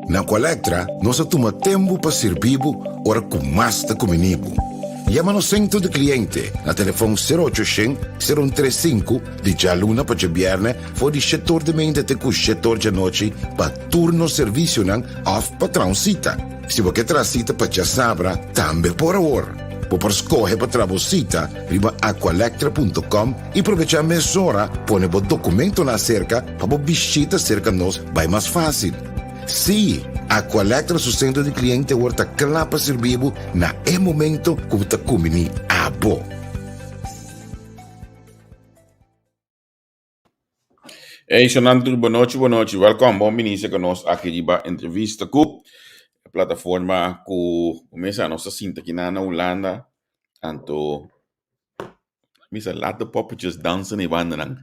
Na Aqualectra nos a tuma tempu pa sirbi bo ora ku mas ta kumini bo. Yama nos sentro di kliente na telefon sero ocho shen, sero un tres sinku di djaluna pa djabièrnè for di shetor di meinta te ku shetor djanochi pa tur nos servisionan òf pa traha un sita. Si bo ke traha sita pa djasabra tambe por awor. Bo por skohe pa traha bo sita riba aqualectra punto com i probechá mesora pone bo dokumentonan aserka pa bo bishita serka nos bai mas fásil. Sí, Aqualectra su sentro di kliente awor ta kla pa sirbi bo na e momento ku bo ta kumbiní abo. Hey, Shonan tur, bonochi, bonochi. Welkom, bon bini serka nos aki riba Entrevista Ku, e plataforma ku mesa nos ta sinta kinan na Hulanda, anto misa laat de poppetjes dansen e bandanan.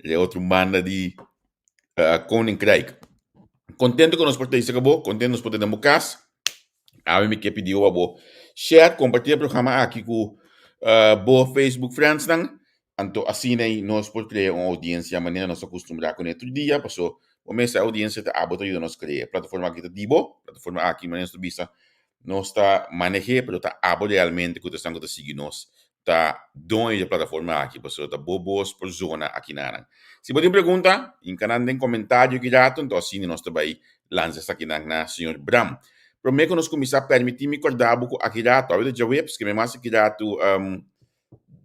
E otro banda di Koninkrijk. Contento ku nos por ta serka bo, contento nos por ta den bo kas. Awe mi ke pidi bo pa bo share, kompartí e programa aki ku bo Facebook friendsnan. Anto asina ei nos por krea un oudiensia manera nos a kustumbrá kuné tur dia, paso bo mes e oudiensia ta abo ta yuda nos krea. E plataforma aki ta di bo, plataforma aki manera nos ta bisa nos ta maneh'é pero ta abo realmente ku ta esnan ku ta sigui nos ta doño di e plataforma aki pasobra ta bo bos por zona akinanan. Si bo tin pregunta hinka nan den komentario ki rato anto asina nos ta bai lansa esakinan na señor Bram. Promé ku nos kuminsá permití mi kòrda bo ku aki rato, awe ta djaweps, ke mi mas aki rato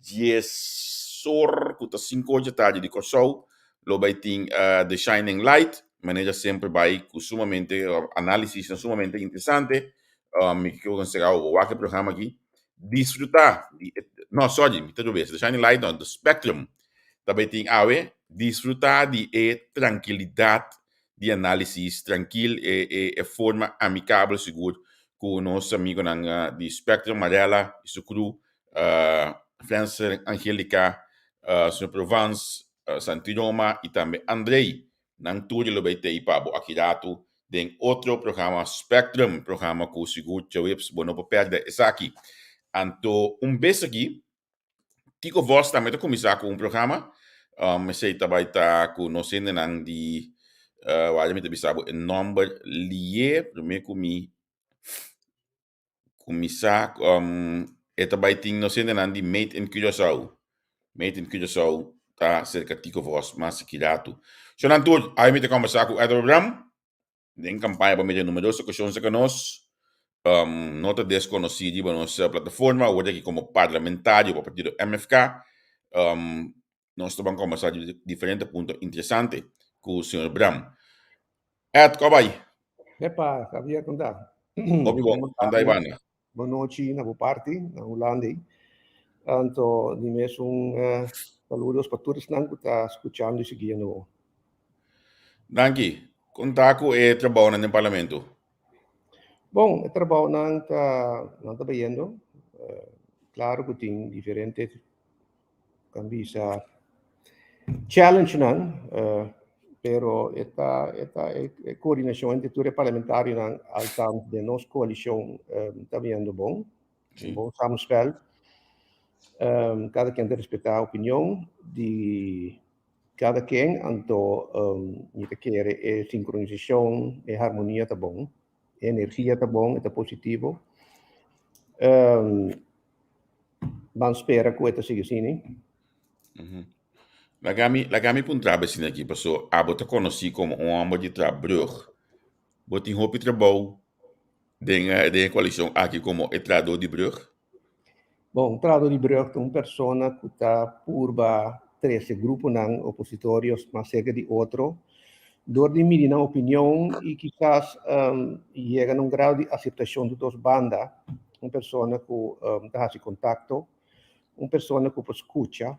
diesor ku ta sinku or dje tardi di Kòrsou lo bai tin The Shining Light manera semper bai ku sumamente análisisnan sumamente interesante mi ke konsehá bo wak e programa aki disfrutá di e no sorry mi ta robes The Shining Light no The Spectrum ta bai tin awe disfrutá di e trankilidat di análisis trankil e e e forma amikabel sigur ku nos amigonan di Spectrum Marella i su crew Flenser, Angelica, Señor Provence, Santi Roma y tambe Andrey. Nan tur lo bay tey pa bo aki rato den otro programa Spectrum, programa cu sigur djaweps bo no por perde esaki. Anto un bes aki, Tico Vos tambe ta cuminsa cu un programa, esey ta bay ta cu nos hendenan di, wak mi ta bisa bo e nomber liye, prome cu mi Kuminsá e ta bai tin nos hendenan di Made in Curaçao. Made in Curaçao ta serka Tico Vos mas ki ratu. Shonnan tur, awe mi ta kombersá ku Edward Bram den kampaña pa medio numeroso okashon serka nos. No ta deskonosí riba nos plataforma, awor aki komo parlamentario pa partido MFK. Nos ta ban kombersá di diferente punto interesante ku señor Bram. Ed, kòp bai? Epa, Javier, kon ta? Hopi bon, kon ta Ivana? Bon nochi na bo parti, na Hulanda ei. Anto, di mes un saludos pa tur esnan ku ta skuchando i siguiendo bo. Danki. Kon ta ku e trabounan den parlamento? Bon, e trabounan ta, nan ta bayendo. Klaro ku tin diferente kan bisa challengenan, pero e ta e ta e coordinacion entre tur e parlamentarionan althans den nos coalicion ta biniendo bon, un bon samenspel. Cada ken ta respeta opinion di cada ken, anto mi ta kere e sincronisacion, e harmonia ta bon, e energia ta bon, e ta positivo. Ban spera ku e ta sigui asina. Laga mi, laga mi puntra bo asina aki, paso abo ta konosí komo un hòmber di traha brùg. Bo tin hopi trabou den den e koalishon aki komo e trahadó di brùg? Bon, un trahadó di brùg ta un persona ku ta purba trese gruponan opositorio mas serka di otro dor di midi nan opinion i kisas yega na un grado di aseptashon di dos banda. Un persona ku ta hasi kontakto, un persona ku por skucha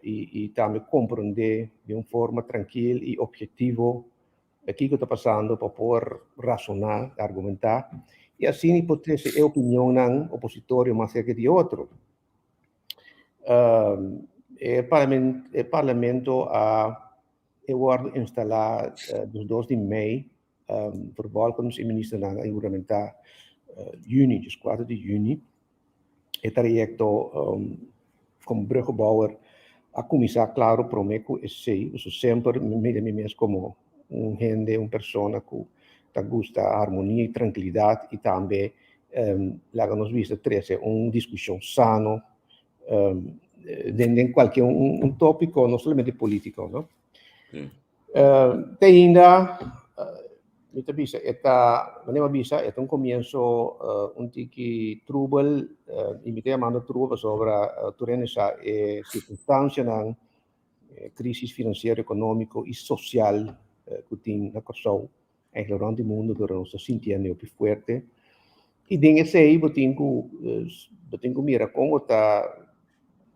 i tambe komprondé di un forma trankil i objetivo kiko ta pasando pa por rasoná, argumentá i asina por trese e opinionnan opositorio mas serka di otro. E parlamento a e wòrdu instalá dos di mei Vervolgens e ministernan a huramentá yüni, djes kuater di yüni. E trayekto komo bruggenbouwer a kuminsá klaro promé ku esei, pasobra semper mi mira mi mes komo un hende, un persona ku ta gusta harmonia i trankilidat i tambe laga nos bisa trese un diskushon sano den den kualke un un tópiko, no solamente polítiko, no. Te ainda mi ta bisa e ta, manera mi a bisa, e ta un komienso un tiki trubel i mi ta yamando trubel pasobra tur hende sa e sirkunstansianan, e krisis finansiero, ekonómiko i sosial ku tin na Kòrsou, eigenlijk rònt di mundu, pero nos ta sintiendo hopi fuerte. I den esei bo tin ku bo tin ku mira kon bo ta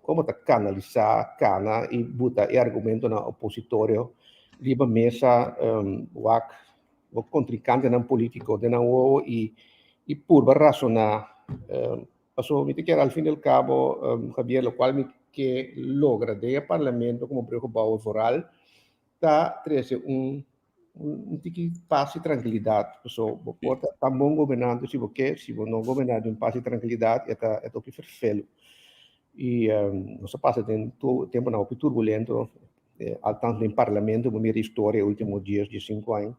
kon bo ta kanalisá, kana i buta e argumentonan opositorio riba mesa, wak bo kontrinkantenan polítiko den nan wowo i i purba rasoná. Pasobra mi ta kere al fin del kabo, Javier, lokual mi ke logra den e parlamento komo bruggebouwer vooral ta trese un un tiki pas i trankilidat. Paso bo por ta tan bon gobernante si bo ke, si bo no goberná den pas i trankilidat e ta e ta hopi ferfelu. I nos a pasa den tempunan hopi turbulento, althans den parlamento bo mira historia e ultimo dies, diesinku aña,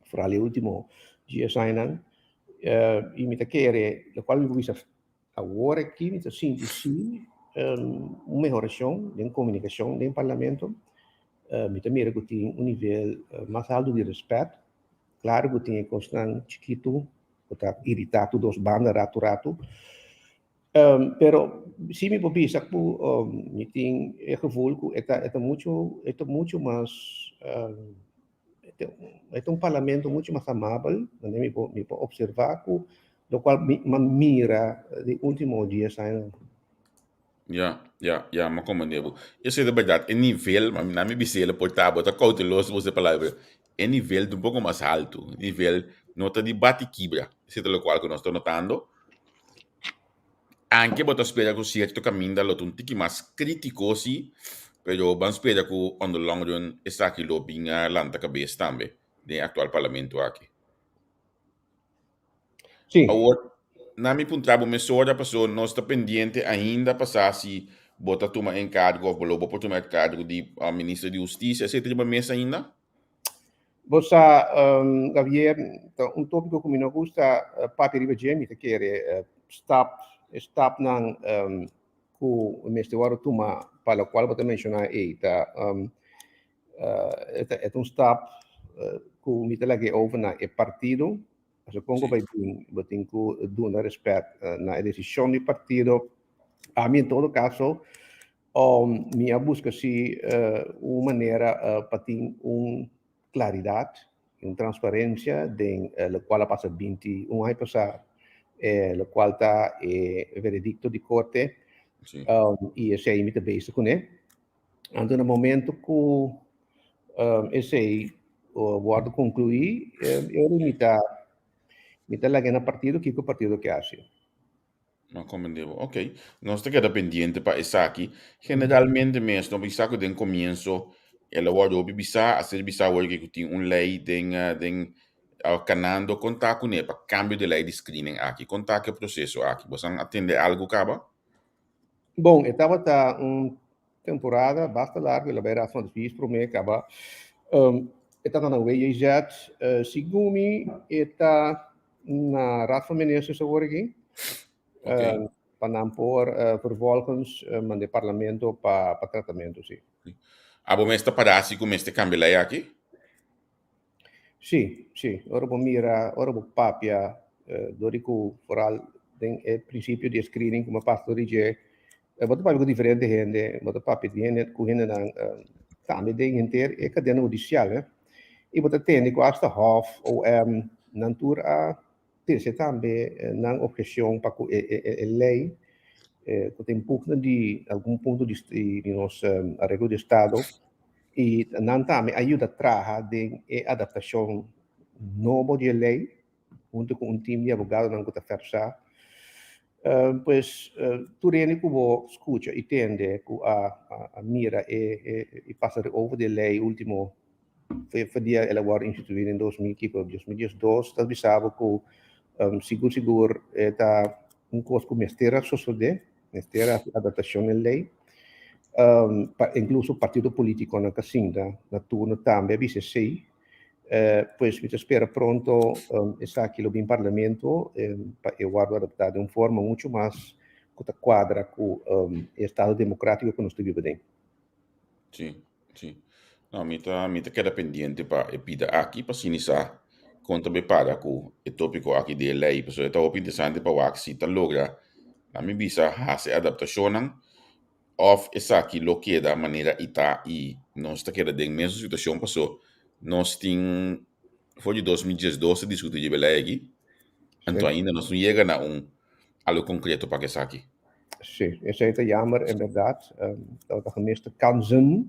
foral e ultimo dies añanan. I mi ta kere, lokual mi por bisa Awor aki mi ta sinti si un mehorashon den komunikashon den parlamento. Mi ta mira ku tin un nivel mas altu di rèspèt. Klaro ku tin e kosnan chikitu ku ta iritá tur dos banda ratu ratu. Pero si mi por bisa ku mi tin e gevoel ku e ta e ta muchu e ta muchu mas E ta un parlamento mucho mas amabel, donde mi por, mi por observa cu locual mi a mira di ultimo dies añanan. Ya, ya, ya, mi a comprende bo. Esei ta berdad, e nivel, ma na mi bisela por ta, bo ta cauteloso bo se palabra, pero e nivel ta un poco mas alto, e nivel no ta di bati kibra, esei ta locual cu nos ta notando. Anke bo ta spera ku sierto kaminda lo ta un tiki mas krítiko si, pero ban spera ku on the long run esaki lo bin a lanta kabes tambe den e aktual parlamento aki. Sí. Awor, na mi puntra bo mesora paso nos ta pendiente ainda pa sa si bo ta tuma enkargo òf bo lo bo por tuma enkargo di minister di hustisia, esei ta riba mesa ainda? Bo sa, Gavier, ta un tópiko ku mi no gusta papia riba dje, mi ta kere stap, e stapnan ku mester wòrdu tuma pa lokual bo ta menshoná ei ta e ta un stap ku mi ta lag'é over na e partido, pasobra kon ku bai bin bo tin ku duna rèspèt na e desishon di partido. Ami en todo kaso Mi a buska si un manera pa tin un klaridat i un transparensia den lokual a pasa 21 aña pasá, lokual ta e veredikto di korte i esei mi ta bezig kuné. Anto na momento ku esei wòrdu konkluí, e ora mi ta mi ta laga na partido kiko partido ke hasi. No comprende bo. Ok. Nos ta keda pendiente pa esaki. Generalmente mes no bisa ku den komienso el a wòrdu hopi bisá, a ser bisá awor ku tin un lei den den kanando. Kon ta kuné pa kambio di lei di screening aki? Kon ta ku e proseso aki? Boso a tende algu kaba? Bon, e tabata un temporada basta largu, el a bai Raad van Advies promé kaba. E tabata na WJZ. Segun mi e ta Na Raad van Ministers awor aki. Okay. Pa nan por vervolgens manda e parlamento pa pa tratamento, sí. Abo mes ta para si ku mester kambia lei aki? Sí, sí. Ora bo mira, ora bo papia, dor di ku vooral den e prinsipio di e screening ku mi a pasa dor di dje, bo ta papia ku diferente hende, bo ta papia di hende ku hendenan tambe den henter e kadena hudisial, eh. I bo ta tende ku asta Hof, OM, nan tur a trese tambe nan obheshon pa ku e lei ku ta impugna di algun punto di di nos areglo di estado i nan tambe a yuda traha den e adaptashon nobo di e lei hunto ku un tim di abogadonan ku ta versá. Pues tur hende ku bo skucha i tende ku a a mira e e pasa over di e lei ultimo for dia el a wòrdu instituí den dos mil kiko 2012 ta bisa bo ku sigur sigur e ta un kos ku mester a sosodé, mester a hasi adaptashon den lei pa inkluso partido politikonan ta sinta na turno tambe a bisa esei. Pues mi ta spera pronto esaki lo bin Parlamento pa e wòrdu adoptá den un forma muchu mas ku ta kuadra ku e estado demokratiko ku nos ta biba den. Sí, sí. No, mi ta, mi ta keda pendiente pa e pida aki pa sini sa kon ta bay para ku e topiko aki di e lei. Pasobra e ta hopi interesante pa wak si ta logra, na mi bisa, hasi adaptashonnan Of esaki lo keda manera i ta i nos ta keda den mesun situacion paso nos tin for di 2012 ta discuti riba e ley aki, anto ainda nos no yega na un algo concreto pa esaki. Sí, esei ta jammer en berdad. Tabata gemiste kansen.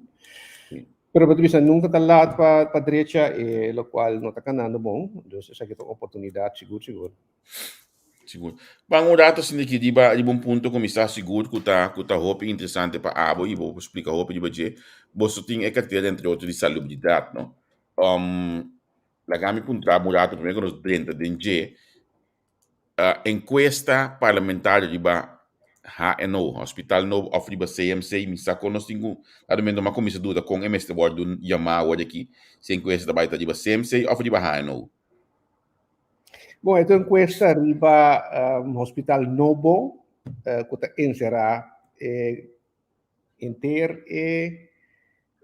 Pero bo ta bisa nunca ta laat pa drecha e locual no ta canando bon. Dus esaki ta un oportunidad sigur sigur. Sigur. Ban un rato asina aki riba riba un punto ku mi sa sigur ku ta ku ta hopi interesante pa abo i bo por splika hopi riba dje. Boso tin e kartera entre otro di salubridat, no? Laga mi puntra bo un rato promé ku nos drenta den dje. Enkuesta parlamentario riba HNO, Hospital Nobo, òf riba CMC, mi sa kon nos tin ku na momento mi a kuminsá duda kon e mester wòrdu yamá awor aki, si enkuesta ta bai ta riba CMC òf riba HNO. Bon, e ta un enkuesta riba hospital nobo ku ta enserá e henter e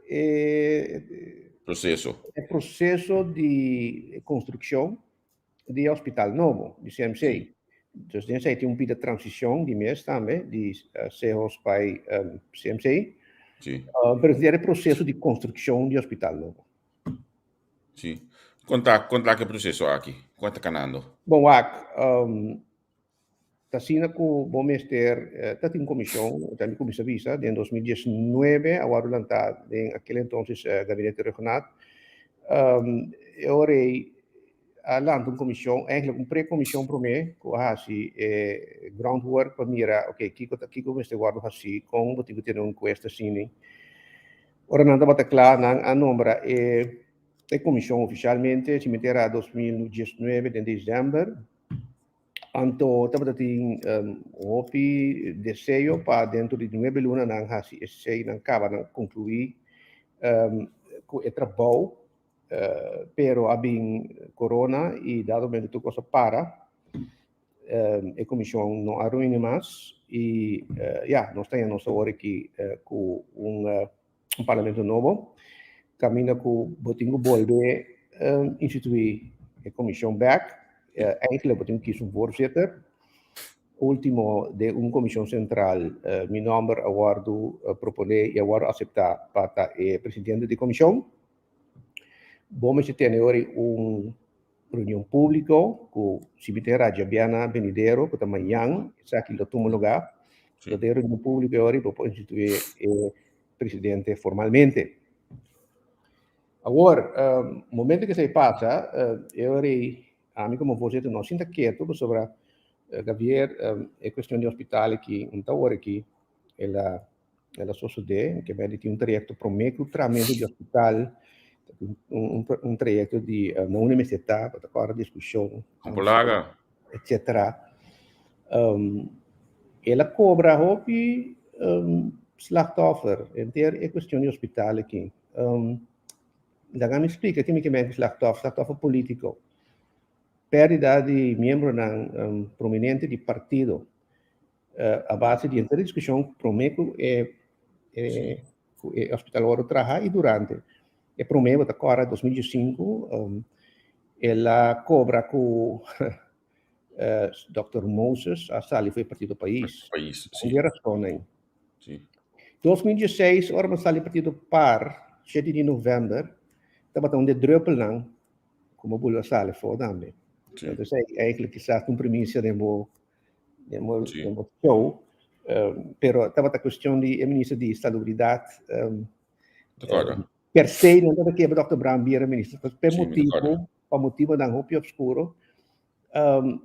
e Proseso. E proseso di konstrukshon di e hospital nobo, di CMC. Dus den esei tin un pida transishon di mes tambe, di Sehos bai CMC. Pero henter e proseso di konstrukshon di hospital nobo. Sí. Kon ta, kon ta e proseso aki? Kon ta kanando? Bon, wak, ta asina ku bo mester, ta tin un komishon, ta mi kuminsá bisa, den 2019 a wòrdu lantá den akel entonces Gabinete Rhuggenaath. E ora ei a lanta un komishon, eigenlijk un pre-komishon promé ku a hasi e groundwork pa mira, oke, kiko ta, kiko mester wòrdu hasí, kon bo tin ku tene un enkuesta asina. Ora nan tabata kla, nan a nombra e e komishon ofishalmente, si mi ta era 2019 den desèmber. Anto tabata tin hopi deseo pa dentro di nuebe luna nan hasi esei, nan kaba, nan konkluí ku e trabou, pero a bin corona i dado momento tur kos a para. E komishon no a reuni mas i ya, nos ta haña nos awor aki ku un un parlamento nobo kaminda ku bo tin ku bolbe instituí e komishon bèk. Eigenlijk bo tin ku kis un voorzitter. Ultimo den un komishon sentral mi nòmber a wòrdu proponé i a wòrdu aseptá pa ta e presidente di komishon. Bo mester tene ora un Reunion públiko ku si mi ta era djabièrnè benidero ku ta mañan esaki lo tuma lugá. Lo den reunion públiko e ora i bo por instituí e presidente formalmente. Awor, momento ku esei pasa, e ora ei ami komo voorzitter no sinta ketu pasobra Gavier e kuestion di hospital aki un ta ora aki el a El a sosodé ke mei di tin un trayekto promé ku tramentu di hospital, un trayekto di na unda mester ta, bo ta kòrda diskushon, Kompolaga. etcetera. El a kobra hopi slachtoffer henter e kuestion di hospital aki. Laga mi splika ke mi ke men ku slachtoffer, slachtoffer polítiko. Pèrdida di miembronan prominente di partido. A base di henter diskushon promé ku e ku e hospital wòrdu traha i durante. E promé bo ta kòrda 2005 el a kobra ku dòkter Moses a sali for e partido Pais. Pais, si. Di rasonnan. Si. 2016 ora bo sali partido par shete di novèmber tabata un di e drùpelnan ku bo bula sali afó tambe. Si. Entonces eigenlijk kisas ta un primisia den bo Den bo, sí. Den bo show. Pero tabata cuestión di e minister di Salubridad. Per se no tabata kier Dr. Bram bira minister. Per sí, motivo, pa motivo dan hopi obscuro.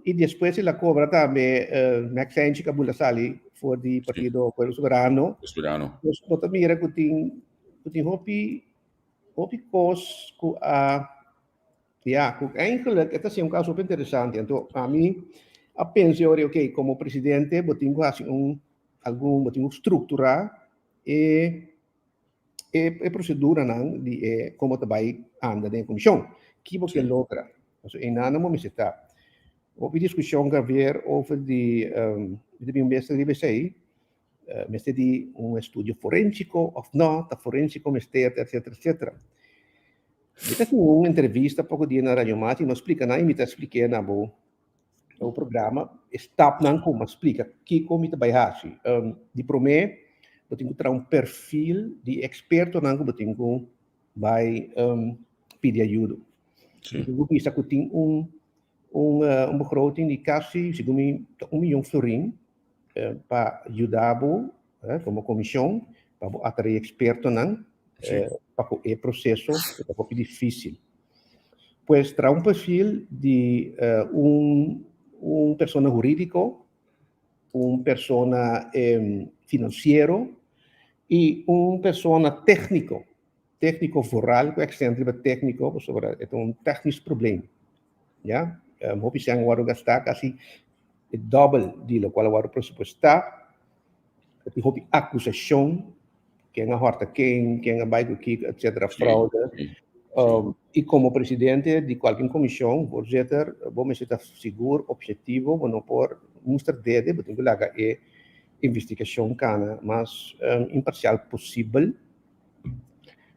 Y despues el a cobra tambe Max Sanchez que bula sali voor di partido sí. Pueblo Soberano. Soberano. Dus bo ta mira ku tin ku tin hopi hopi kos ku a Ja, ku eigenlijk e ta hasi un kaso hopi interesante. Anto ami a pensa ora ok, komo presidente bo tin ku hasi un algun, bo tin ku strukturá e e e proseduranan di e komo ta bai anda den e komishon. Ki bo ke logra? Paso einan bo mester ta. Hopi diskushon Javier over di, mi ta bin bes riba esei, mester di un estudio forensiko of no, ta forensiko mester, etcetera, etcetera. Mi ta tin un entrevista poko dia na Radio Mati, mi a splika nan i mi ta splik'é na bo bo programa, e stapnan ku mi a splika kiko mi ta bai hasi. Di promé, bo tin ku traha un perfil di ekspertonan ku bo tin ku bai pidi ayudo. Mi tin ku bisa ku tin un un un begroting di kasi, segun mi, ta un miyon florin pa yuda bo komo komishon pa bo atraé ekspertonan pa ku e proseso ku ta hopi difísil. Pues traha un perfil di un un persona hurídiko, un persona finansiero i un persona tékniko. Tékniko vooral ku aksent riba tékniko pasobra e ta un téknisch probleem. Ya, hopi sèn a wòrdu gastá kasi e dòbel di lokual a wòrdu presupuestá. Ta tin hopi akusashon, ken a hòrta ken, ken a bai ku kiko, etcetera, fraude. I komo presidente di kualke komishon, voorzitter, bo mester ta sigur, objetivo, bo no por mustra dede, bo tin ku laga e investigashon kana mas imparsial posibel.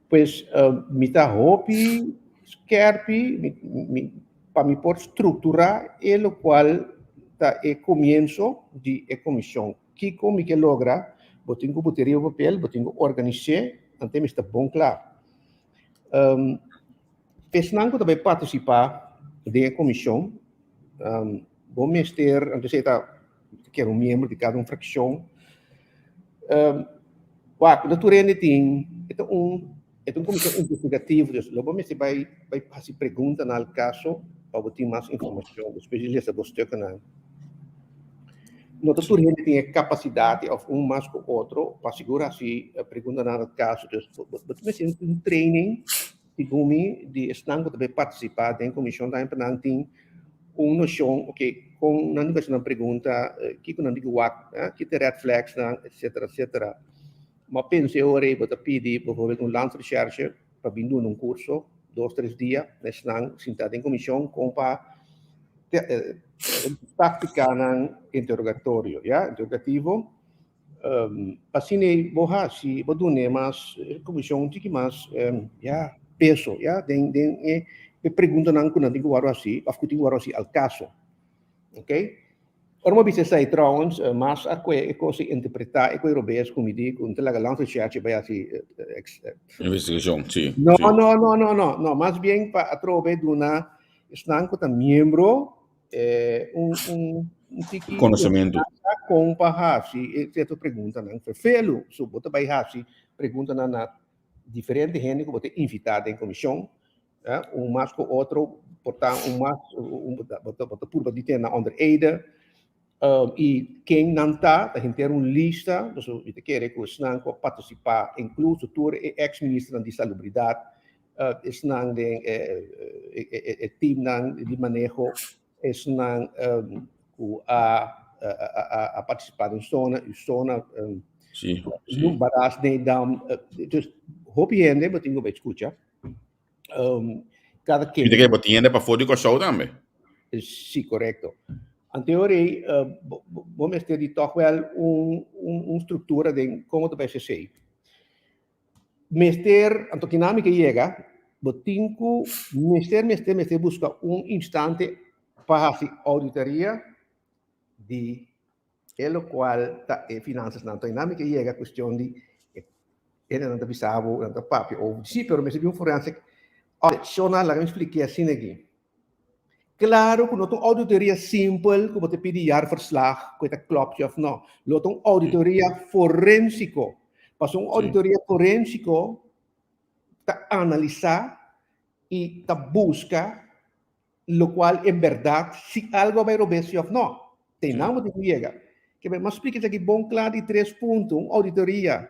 Pues mi ta hopi skerpi mi mi pa mi por strukturá e lokual ta e komienso di e komishon. Kiko mi ke logra? Bo tin ku buti riba papel, bo tin ku organis'é, antes mi sta bon kla. Esnan ku ta bai partisipá den e komishon, bo mester, antes e ta kier un miembro di kada un frakshon. Wak, no tur hende tin, e ta un, e ta un komishon investigativo, dus lo bo mester bai bai hasi preguntanan al kaso pa bo tin mas informashon despues di lesa bo stuknan. No ta tur hende tin e kapasidat òf un mas ku otro pa sigur hasi preguntanan al kaso, dus bo bo mester tin un training Segun mi, di esnan ku ta bai partisipá den komishon tambe pa nan tin un noshon, oke, kon nan tin ku hasi nan pregunta, kiko nan tin ku wak, ki ta e red flagsnan, etsetera, etsetera. Mi a pensa e ora ei bo ta pidi bijvoorbeeld un landsrecherche pa bin duna un kurso, dos, tres dia, na esnan sintá den komishon kon pa táktikanan interogatorio, ya, interogativo. Asina ei bo hasi, bo dun'é mas komishon un tiki mas ya peso ya den den e e preguntanan ku nan tin ku wòrdu hasi òf ku tin ku wòrdu hasi al kaso. Oke. Ora mi a bisa esei trouwens mas a kue e kos di interpretá e kue robes ku mi di ku no ta laga landsrecherche bai hasi Investigashon, si. No, no, no, no, no, no, mas bien pa atrobe duna esnan ku ta miembro Eh, un, un, un tiki Conocimiento. Kon pa hasi e cierto preguntanan. Vervelu, so bo ta bai hasi preguntanan na diferente hende ku bo ta invitá den komishon. Eh, un mas ku otro, por ta un mas, un, bo ta, bo ta purba di tene nan onder ede. Um, i ken nan ta, ta henter un lista, so mi ta kere ku esnan ku a partisipá, inkluso tur e ex-ministernan di salubridat, esnan den e teamnan di maneho, esnan ku a a partisipá den zona, i zona Baras, Nedam, dus hopi hende bo tin ku bai skucha. Kada ken. Mi ta kere bo tin hende pafó di Kòrsou tambe. Si, korekto. Anterior ei bo mester di tòg wèl un struktura den komo ta bai sesei. Mester, anto kinan mi ke yega, bo tin ku mester, mester, mester buska un instante pa hasi auditoria di e lokual ta e finansasnan. Anto einan mi ke yega kuestion di e hendenan ta bisa bo, nan ta papia over, si, pero mester bin un forensic audit. Shona, laga mi splike asina aki. Claro cu no ta un auditoria simpel cu bo ta pidi jaarverslag cu e ta klopje of no. Lo ta un auditoria forensico. Pasobra un auditoria forensico ta analisa y ta busca locual en berdad si algo a bay robes si of no. Te nan bo tin cu yega. Ke mas splica esaki bon cla di tres punto. Un auditoria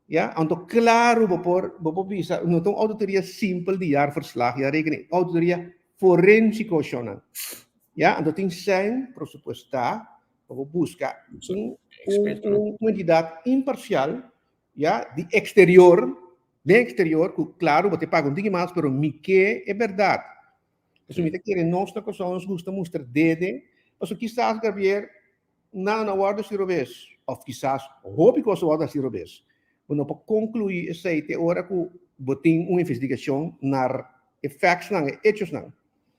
Ya, anto klaru bo por bo por bisa, no ta un auditoria simpel di jaarverslag, jaarrekening, auditoria forensiko shonnan. Ya, anto tin sèn presupuestá pa bo buska un un un entidat imparsial, ya, di eksterior, den eksterior, ku klaru bo ta paga un tiki mas, pero mi ke e bèrdat. Pasobra mi ta kere nos na Kòrsou nos gusta mustra dede, pasobra kisas Gabriel nada no a wòrdu hasi robes, òf kisas hopi kos a wòrdu hasi robes. Bo no por konkluí esei te ora ku bo tin un investigashon nar e factsnan, e echosnan.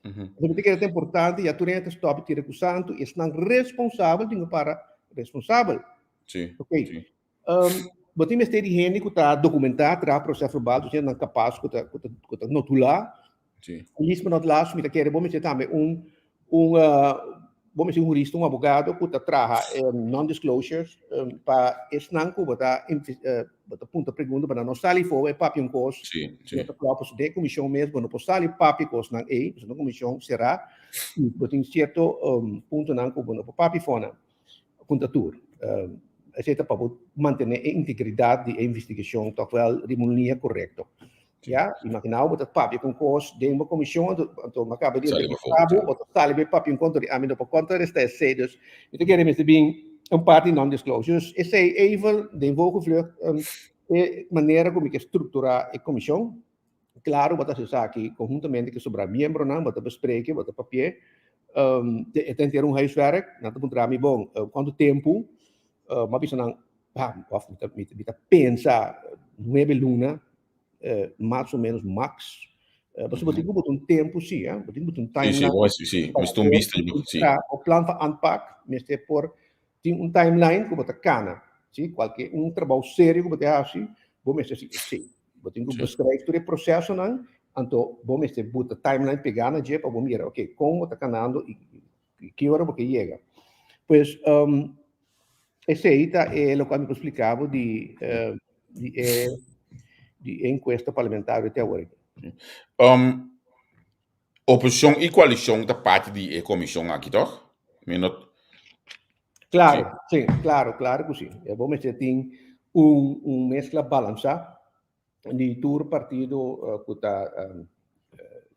Pasobra mi ta kere ta importante ya tur hende ta stòp di tira ku santu i esnan responsabel tin ku para responsabel. Sí. Oké. Sí. Bo tin mester di hende ku ta dokumentá, traha proses verbal, dus hendenan kapas ku ta ku ta ku ta notulá. Sí. Last but not last, mi ta kere bo mester tambe un un bo mester un hurista, un abogado ku ta traha non-disclosures pa esnan ku bo ta bo ta puntra pregunta pa nan no sali for e papia un kos. Sí, sí. No ta klòp, pasobra den e komishon mes bo no por sali papia kosnan ei, pasobra un komishon será i bo tin sierto puntonan ku bo no por papia for nan. Punta tur. Esei ta pa bo mantené e integridat di e investigashon tòg wèl riba un liña korekto. Ya, imaginá bo ta papia ku un kos den bo komishon, anto anto bo a kaba di entrevistá bo, bo ta sali bai papia un kontra di ami no por kontrarestá esei. Dus mi ta kere mester bin un parti non-disclosure. Dus esei even den vogelvlucht e manera ku mi ke strukturá e komishon. Claro, bo ta haci esaki conhuntamente cu sobra miembronan, bo ta bespreke, bo ta papie. E ta henter un huiswerk, nan ta puntra mi, bon, cuanto tempo? Mi a bisa nan, ah, of mi ta, mi ta pensa nuebe luna, mas o menos max. Pasobra bo tin cu bota un tempo si, eh, bo tin cu bota un timeline. Sí, sí, sí, mester un bista, sí. O plan van aanpak mester por tin un timeline ku bo ta kana, si, kualke un trabou serio ku bo ta hasi, bo mester si esei. Bo tin ku beskrijf tur e prosesonan, anto bo mester buta timeline pegá na dje pa bo mira, oke, kon bo ta kanando i ki ora bo ke yega. Pues, esei ta e lokual mi por splika bo di di e di e enkuesta parlamentario te awor. Oposishon i koalishon ta parti di e komishon aki tòg? Mi no. Klaro, sí, klaro, klaro ku sí. E bo mester tin un un meskla balansá di tur partido ku ta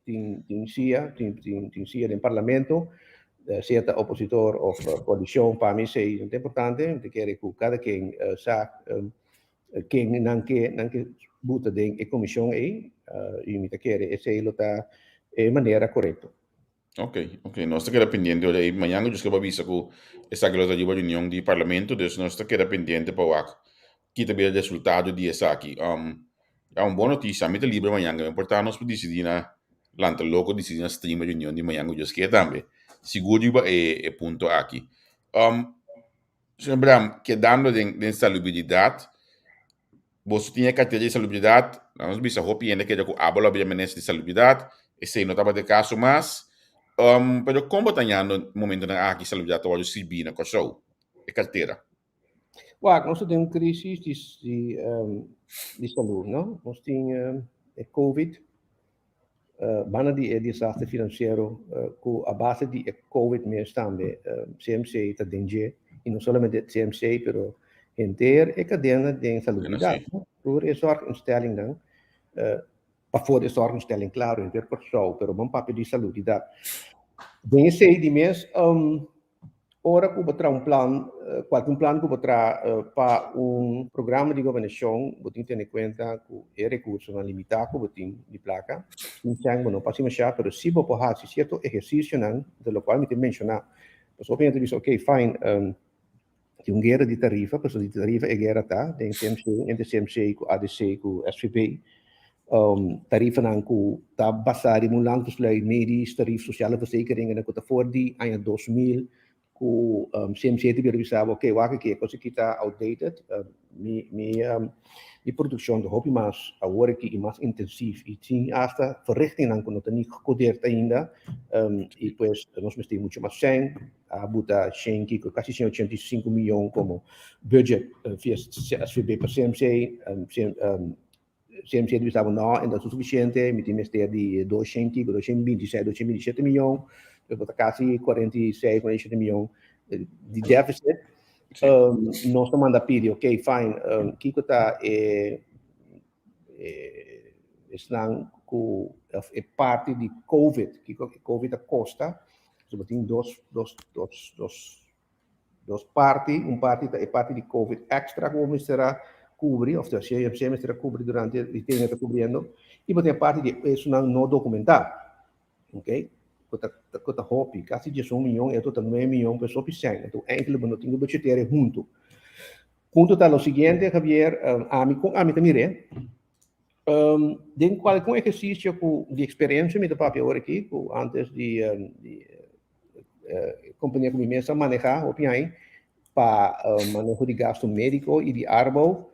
tin tin sia, tin tin tin sia den parlamento, sea ta opositor òf koalishon, pa mi esei no ta importante, mi ta kere ku kada ken sa ken nan ke nan ke buta den e komishon ei i mi ta kere esei lo ta e manera korekto. Ok, ok. Nos ta keda pendiente ora ei. Mañan ku Djoske pa bisa ku esaki lo ta riba reunion di parlamento, dus nos ta keda pendiente pa wak ki ta bira resultado di esaki. Um, ya un bon notisia, mi ta libre mañan, no importa nos por disidí na lanta loko, disidí na stream e reunion di mañan ku Djoske tambe. Sigur riba e e punto aki. Um, Señor Bram, kedando den den salubridat, boso tin e kartera di salubridat, nan nos bisa hopi hende keda ku abo lo a bira minister di salubridat, esei no tabata e kaso mas. Um, pero kon bo ta hañando momentonan aki salubridat ta wòrdu sirbí na Kòrsou, e kartera? Wak, nos ta den un krisis di di di salú, no? Nos tin e covid, Banda di e desaster finansiero ku a base di e covid mes tambe CMC ta den dje i no solamente CMC pero henter e kadena den salubridat tur e zorginstellingnan pafó di e zorginstelling klaro henter Kòrsou pero ban papia di salubridat den esei di mes Ora ku bo traha un plan, kualke un plan ku bo traha pa un programa di gobernashon, bo tin tene kuenta ku e rekursonan limitá ku bo tin di plaka. Tin sèn bo no por hasi mashá, pero si bo por hasi sierto ehersisionan, di lokual mi ta menshoná. Pasobra hopi hende ta bisa, oke, fine, tin un guera di tarifa, pasobra di tarifa e guera ta den CMC, entre CMC ku ADC ku SVB. Tarifanan ku ta basá riba un landbesluit medisch tarief sociale verzekeringen ku ta for di aña 2000 ku CMC ta bira bisa bo oke wak aki e kos aki ta outdated mi mi mi produkshon ta hopi mas awor aki i mas intensief i tin asta verrichtingnan ku no ta ni gekodeerd ainda i pues nos mester muchu mas sèn a buta shen kiko kasi 185 miyon komo budget via SVB pa CMC. CMC ta bisa bo no, e no ta sufisiente, mi tin mester di doshen kiko, doshen binti i seis, doshen binti i shete miyon, dus bo ta kasi 46, 47 miyon di deficit. Nos ta manda pidi, ok, fine, kiko ta e esnan ku, of e parti di covid, kiko covid a kosta, so bo tin dos, dos, dos, dos Dos parti, un parti ta e parti di covid extra ku bo mester a kubri, òf si AMC mester a kubri durante di tene ta kubriendo, i bo tin e parti di esunnan no dokumentá. Ok? Ku ta, ku ta hopi, kasi 11 mion, eto ta 9 mion, pues hopi sèn. Enton eigenlijk bo no tin ku budgeteer e huntu. Punto ta lo siguiente, Javier, ami kon ami ta mir'é, den kualke un ehersisio ku di eksperensia mi ta papia awor aki, ku antes di di kompania ku mi mes a manehá hopi aña pa maneho di gasto médiko i di arbou,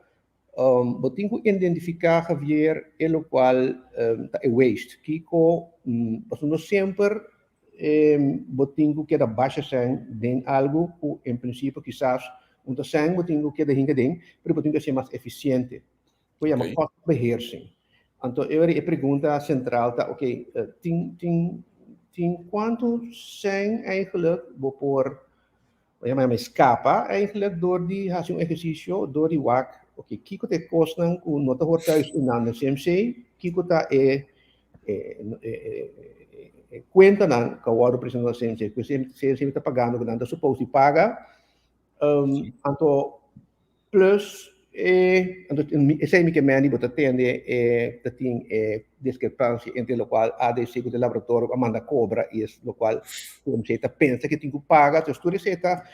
Bo tin ku identifiká, Javier, e lokual ta e waste. Kiko, pasobra no semper bo tin ku keda basha sèn den algu ku en prinsipio kisas un ta sèn bo tin ku keda hinka den, pero bo tin ku hasié mas efisiente. Bo yama kostenbeheersing. Anto e ora e pregunta sentral ta, oke, tin tin tin kuantu sèn eigenlijk bo por Bo yama yama skapa eigenlijk door di hasi un ehersisio, door di wak, oke, kiko ta e kosnan ku no ta hoor thuis in nan CMC, kiko ta e e kuentanan ku a wòrdu presentá na CMC, ku CMC ta pagando ku nan ta supos di paga, anto Plus e, anto esei mi ke meni bo ta tende e ta tin e diskrepansia entre lokual ADC ku ta e laboratorio a manda kobra i es lokual UMC ta pensa ke tin ku paga. Entonces tur esei ta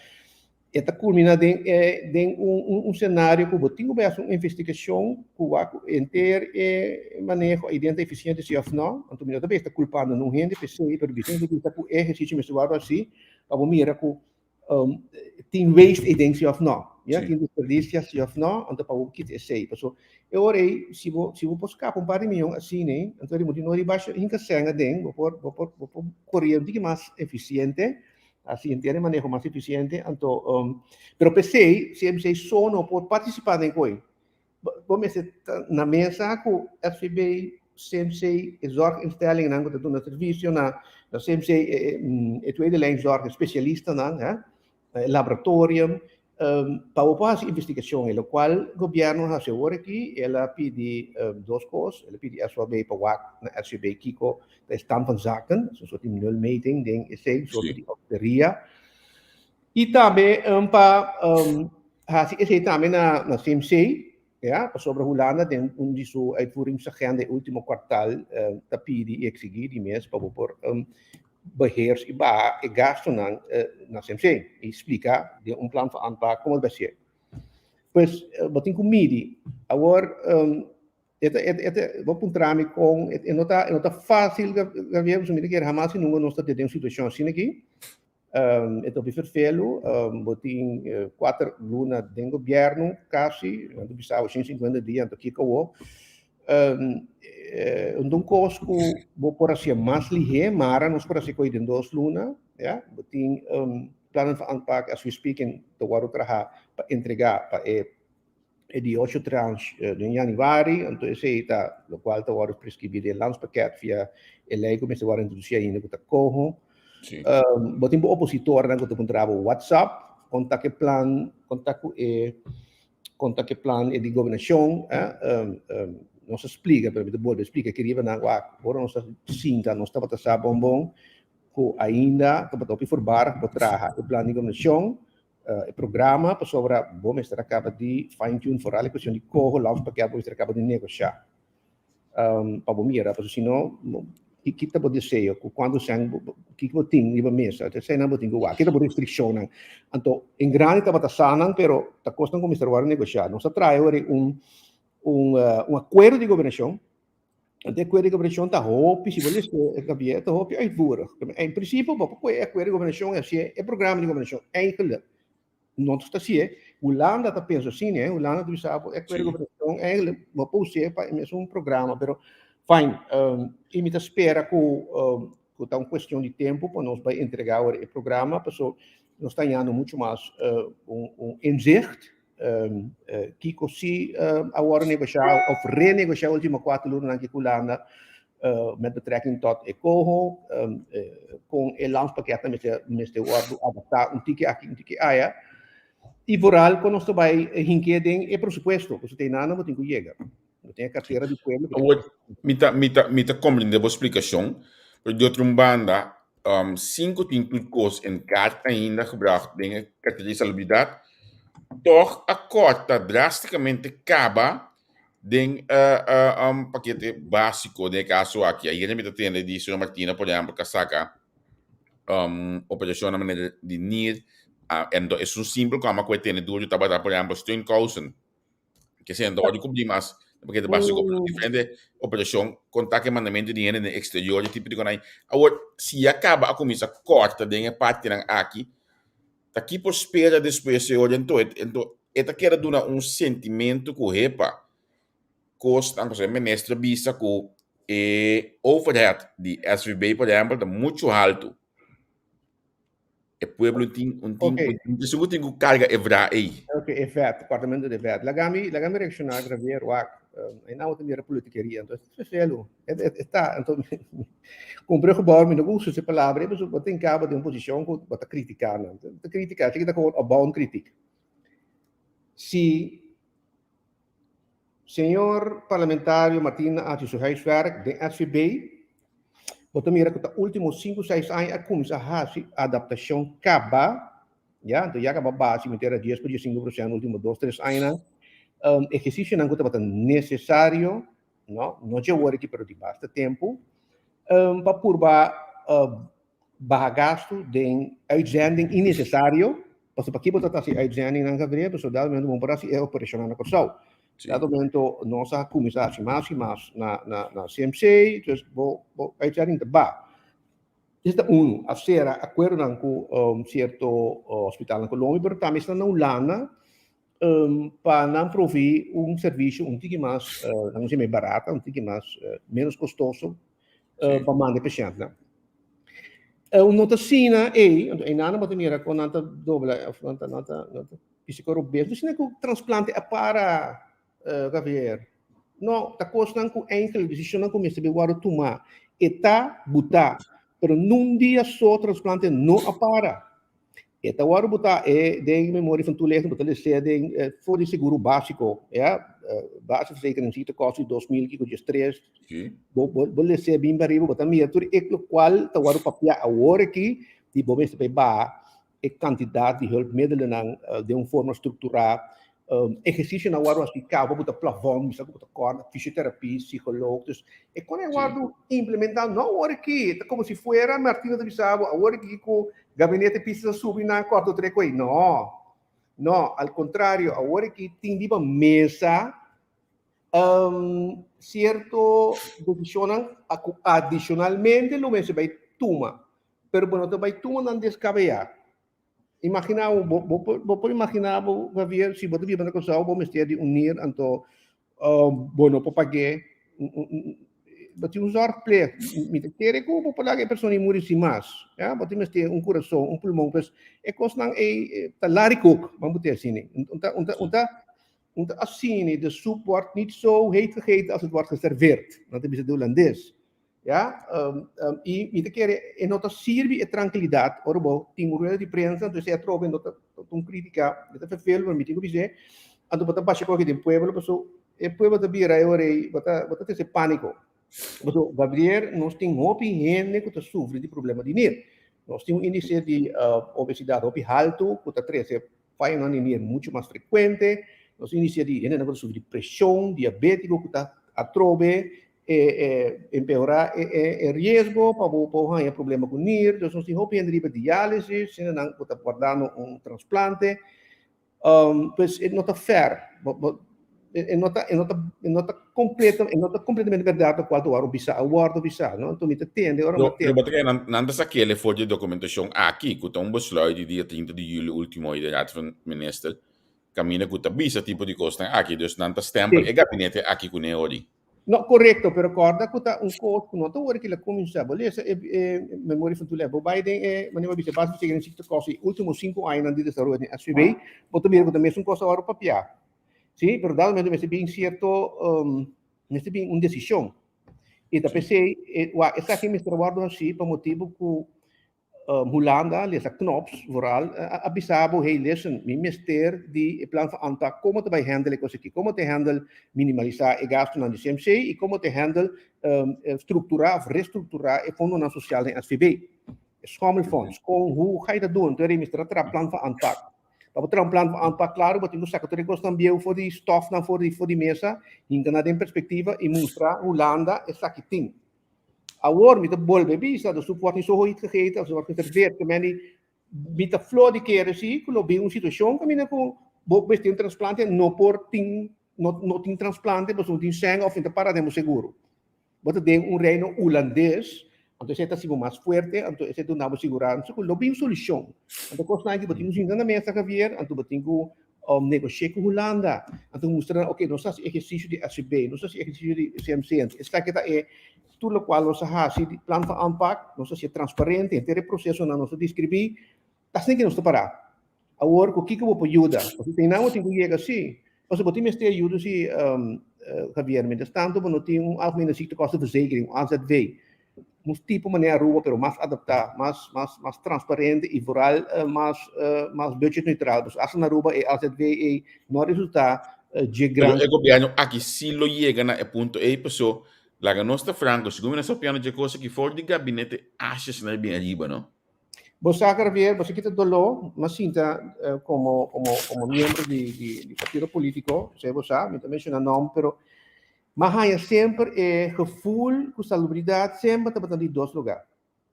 e ta kulmina den e den un un senario ku bo tin ku bai hasi un investigashon ku wak ku henter e maneho ei den ta efisiente si òf no. Anto mi no ta bisa ta kulpando nun hende p'esei pero mi ta bisa ku e ehersisio mester wòrdu hasi pa bo mira ku tin waste ei den si of no. Ja, tin desperdicia si of no, anto pa bo kita esei. Paso e ora ei, si bo, si bo por skapa un par di miyon asina ei, anto di no riba hinka sèn aden, bo por, bo por, bo por kore un tiki mas efisiente, hasi henter e maneho mas efisiente, anto, pero p'esei, CMC so no por partisipá den koe. Bo mester ta na mesa ku SVB, CMC, e zorginstellingnan ku ta duna servisio na CMC, e tweede lijn zorg, e spesialistanan, e laboratorium, pa bo por hasi investigashon. E lokual gobièrnu a hasi awor aki, el a pidi dos kos, el a pidi SVB pa wak na SVB kiko ta e stand van zaken, un soort di nulmeting den esei, un soort di auditoria. I tambe pa hasi esei tambe na CMC, ya, pasobra Hulanda den un di su uitvoeringsagenda e ultimo kwartal ta pidi i eksigí di mes pa bo por beheers i baha e gastunan na CMC i splika den un plan van aanpak komo ta bai ser. Pues bo tin ku midi. Awor e ta e ta bo puntra mi kon e no ta e no ta fásil Gabriel pasobra mi ta kere hamas i nunka nos ta den un situashon asina aki. E ta hopi ferfelu, bo tin kuater luna den gobièrnu kasi, nan ta bisa bo shen sinkuenta dia, anto kiko awor? Un ta un kos ku bo por hasié mas lihé, mara nos por hasi koe den dos luna, ya. Bo tin plannen van aanpak as we speaking ta wòrdu traha pa entregá pa e E di ocho tranche den januari, anto esei ta lokual ta wòrdu preskribí den landspakket via e lei ku mester wòrdu introdusí ainda ku ta koho. Bo tin bo opositornan ku ta puntra bo whatsapp kon ta ku e plan, kon ta ku e kon ta ku e plan e di gobernashon. Nos a splika pero mi ta bolbe splika aki riba nan wak ora nos ta sinta nos tabata sa bon bon ku ainda tabata hopi voorbarig bo traha e plan di gobernashon. E programa pasobra bo mester a kaba di fine tune foral e kuestion di koho landspakket bo mester a kaba di negoshá pa bo mira pasobra si no ki ta bo deseo ku kuantu sèn kiko bo tin riba mesa eseinan bo tin ku wak ki ta bo restrikshonnan anto en grandi tabata sa nan pero ta kosnan ku mester wòrdu negoshá nos a trae ora un un akuerdo di gobernashon. De akuerdo di gobernashon ta hopi, si bo lesa e gabier, ta hopi uitvoerig. En prinsipio bo por kohe e akuerdo di gobernashon i hasié e programa di gobernashon. Eigenlijk no ta hasié. Hulanda ta pensa asina, eh. Hulanda ta bisa bo e akuerdo di gobernashon eigenlijk bo por us'é pa e mesun programa, pero fijn, i mi ta spera ku ku ta un kuestion di tempu pa nos bai entregá awor e programa, paso nos ta hañando muchu mas un un inzicht Kiko si a wòrdu negoshá òf renegoshá último kuater lunanan aki ku Hulanda met betrekking tot e koho, kon e landspakket mester mester wòrdu adaptá un tiki aki un tiki aya i vooral kon nos ta bai hink'é den e presupuesto, pasobra te einan bo tin ku yega. Bo tin e kartera di pueblo. Awor, mi ta, mi ta, mi ta komprendé bo splikashon, pero di otro un banda, sin ku tin tur kos en kaart ainda gebracht den e kartera di salubridat, tòg a kòrta drástikamente kaba. Den pakete básiko den e kaso aki, ayera mi ta tende di señor Martina, por ehèmpel, ku a saka operashonnan manera di nir, ento esun simpel ku amo a kohe tene duru tabata, por ehèmpel, steunkousen, ke esei no ta wòrdu kubrí mas den pakete básiko, pero diferente operashon, konta ku e mandamentu di hende den eksterior, e tipo di konai. Awor, si ya kaba a kuminsá kòrta den e partinan aki, Ta ki por spera despues e ora ento? Ento e ta keda duna un sentimentu ku hepa kosnan, pasobra e minister a bisa ku e overhead di SVB por ehempel ta muchu haltu. E pueblo tin un tin Ok. un esun ku tin ku karga e vra ei. Ok, e vet, departamento di vet. Laga mi, laga mi reakshoná, Javier, wak. Einan bo ta mira politikeria, anto e ta fefelu. E ta, anto ku un bruggebouwer mi no gusta usa e palabra ei, pasobra bo ta hinká bo den un posishon ku bo ta kritiká nan. Ta kritiká, esaki ta komo un opbouwend kritiek. Si señor parlamentario Martina a hasi su huiswerk den SVB, bo ta mira ku ta último sinku seis aña a kuminsá hasi adaptashon kaba, ya, anto ya kaba basi mi ta era dies por 15% último dos tres añanan, ehersisionan ku tabata nesesario, no, no dje awor aki pero di basta tempu, pa purba baha gastu den uitzending innesesario, pasobra paki bo ta hasi uitzendingnan Gabriel, pasobra dado momento bo no por hasi e operashonnan na Kòrsou. Dado momento nos a kuminsá hasi mas i mas na na na CMC, dus bo bo uitzending ta baha. Esei ta unu, a sera akuerdonan ku sierto hospital na Colombia, pero tambe esnan na Hulanda pa nan proveí un servisio un tiki mas, nan no seme barata, un tiki mas menos kostoso pa manda e pashèntnan. Un no ta asina ei, anto einan bo ta mira kon nan ta dobla òf nan ta nan ta nan ta bisa ku robes, no asina ku transplante a para, Javier. No, ta kosnan ku enkel desishonnan ku mester bin wòrdu tumá. E ta butá, pero nun dia so transplante no a para. E ta wòrdu butá e den memoria van toelichting, bo ta les'é den for di seguro básiko, ya, basisverzekering si ta kosta di 2000 kiko 13, bo bo bo les'é bin bariba, bo ta mira tur e lokual ta wòrdu papiá awor aki di bo mester bai baha e kantidat di hulpmiddelennan den un forma strukturá, ehersisionan wòrdu hasi kaba bo ta plavòn, mi sa ku bo ta kòrda, fisioterapia, psikòlog, dus e kon e wòrdu implementá no awor aki, ta komo si fuera Martina ta bisa bo awor aki ku gabinete Pisas a subi nan kòrta otro e no, no, al kontrario awor aki tin riba mesa sierto desishonnan ku adishonalmente lo mester bai tuma, pero bo no ta bai tuma nan deskabeyá. Imaginá bo, bo, bo por, bo por imaginá bo, Javier, si bo ta biba na Kòrsou, bo mester di un nir, anto bo no por pag'é. Bo tin un zorgplicht. Mi ta kere ku bo por laga e persona ei muri sin mas. Ya, bo tin mester un kurason, un pulmon, pues e kosnan ei ta larikoek, ban bo tin asina. Un ta, un ta, un ta, un ta asina, de soep wordt niet zo heet gegeten als het wordt geserveerd. Nan ta bisa den Hulandes. Ya, i mi ta kere e no ta sirbi e trankilidat ora bo tin un rueda di prensa, entonces e atrobe no ta un kritika, e ta ferfelu, pero mi tin ku bis'é, anto bo ta basha koki den pueblo, paso e pueblo ta bira e ora ei, bo ta bo ta trese pániko. Paso Gabriel, nos tin hopi hende ku ta sufri di problema di nir. Nos tin un índise di obesidat hopi haltu ku ta trese Fayonan di nir muchu mas frekuente. Nos inicia di hendenan ku ta sufri di preshon, diabétiko ku ta atrobe empeorá e riesgo pa bo por haña problema ku nir. Dus nos tin hopi hende riba diálisis, hendenan ku ta wardando un transplante. Pues e no ta fair. E no ta, e no ta, e no ta completo, e no ta completamente berdad locual ta wòrdu bisa, a wòrdu bisa, no? Anto mi ta tende ora mi tende. Pero bo ta nan, nan ta sakele for di e documentacion aki, cu ta un besluit di dia 30 di juli ultimo di Raad van Minister, caminda cu ta bisa tipo di cosnan aki, dus nan ta stempel e gabinete aki cu ne ori. No, correcto, pero corda cu ta un cos cu no ta ora ki la cuminsa. Bo lesa e, e memoria van toelichting, bo bay den e, manera bo bisa, base di sekere ziektekosten, e ultimo 5 añanan di desaroyo den SVB, bo ta mira cu ta mesun cos ta wòrdu papia. Sí, pero dado momento mester bin cierto, mester bin un decision. Y ta pesey, e, wa, esaki mester wordo haci pa motibo cu Hulanda, lesa Knops, vooral, a, a bisa bo, hey, listen, mi mester di e plan van aanpak, como ta bay handle e cos aki? Como te handle minimalisa e gastonan di CMC y como te handle structura of restructura e fondonan social den SVB? E schommelfonds, con, hoe ga je dat doen? Entonces, mester a traha plan van aanpak. Pa bo traha un plan van aanpak klaru bo tin ku saka tur e kosnan bieu for di stòfnan for di for di mesa, hinka nan den perspektiva i mustra Hulanda esaki tin. Awor mi ta bolbe bisa, de soep wordt niet zo heet gegeten of ze wordt geserveerd, ke men di mi ta flor di kere si ku lo bin un situashon kaminda ku bo mester un transplante no por tin no no tin transplante pasobra no tin sèn òf no ta para den bo seguro. Bo ta den un reino hulandes, anto esei ta hasi bo mas fuerte, anto esei ta duna bo siguransa ku lo bin solushon. Anto kosnan aki bo tin ku sinta na mesa Javier, anto bo tin ku negoshia ku Hulanda, anto mustra nan, oke, nos ta hasi ehersisio di SCB, nos ta hasi ehersisio di CMC, anto esaki ta e tur lokual nos a hasi di plan van aanpak, nos a hasi transparente, henter e prosesonan nos a deskribí, ta asina ke nos ta pará. Awor ku kiko bo por yuda? Pasobra tin nan bo tin ku yega si. Pasobra bo tin mester yuda si Javier. Mientras tanto bo no tin un algemene ziektekostenverzekering, un AZV. Un tipo manera Aruba pero mas adaptá, mas mas mas transparente i vooral mas mas budgetneutraal. Pasobra asta na Aruba e AZV ei no a resultá dje Pero gran. e gobièrnu aki si lo yega na e punto ei paso laga nos ta franko segun mi nos ta papiando dje kos aki for di gabinete Asjes na bin ariba no. Bo sa Javier, bo sa kita doló, m'a sinta komo komo komo miembro di di di partido polítiko, esei bo sa, mi ta menshoná nòmber, pero m'a haña semper e gevoel ku salubridat semper tabata di dos lugá.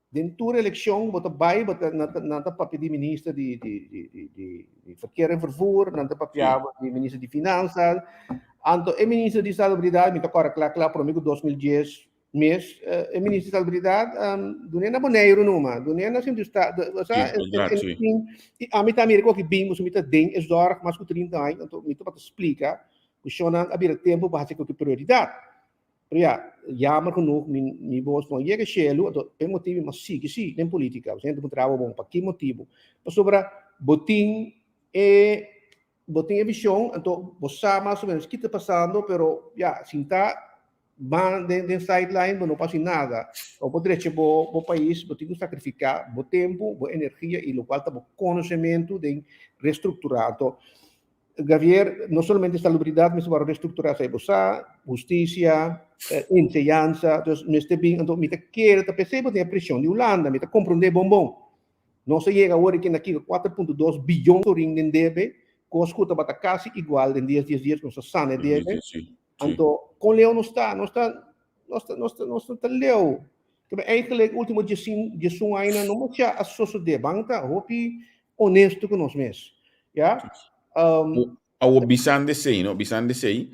Den tur elekshon bo ta bai, bo ta nan ta nan ta papia di minister di di di di di di verkeer en vervoer, nan ta papia di minister di finansa, anto e minister di salubridat mi ta kòrda kla kla promé ku 2010 Mes, e minister di Salubridad, dun'é na Boneiru numa, dun'é na Sint Eustatius, o sea, Sí, inderdaad, sí. i ami ta mira ku aki bin, pasobra mi ta den e zorg mas ku 30 aña, anto mi tabata splika ku shonnan a bira tempu pa hasi ku prioridat. Pero ya, jammer genoeg, mi, mi bos no a yega shelu, anto p'e motibu mi a sigui sí den politika. Bo hende puntra bo, bon, pa ki motibu? Pasobra bo tin e, bo tin e vision, anto bo sa mas o menos ki ta pasando, pero ya, sinta Ban den den sideline bo no por haci nada. Pa bo drecha bo bo pais bo tin cu sacrifica bo tempo, bo energia y locual ta bo conocemento den restructura. Anto Javier, no solamente salubridad mester worde restructura, esey bo sa, husticia, enseñansa, dus mester bin, anto mi ta kere ta p'esey bo tin e presion di Hulanda, mi ta comprende bon bon. Nos a yega awor aki na kiko 4.2 biyon florin den debe, cos cu tabata casi igual den dies dies dies cu nos a sana e debe. Anto, kon leu nos ta? Nos ta, nos ta, nos ta, nos ta leu. Kebe eigenlijk último diesin, diesun aña no mucha a sosodé. Ban ta hopi honesto ku nos mes. Ya? Um, Awo bisan de sei, no? Bisan de sei,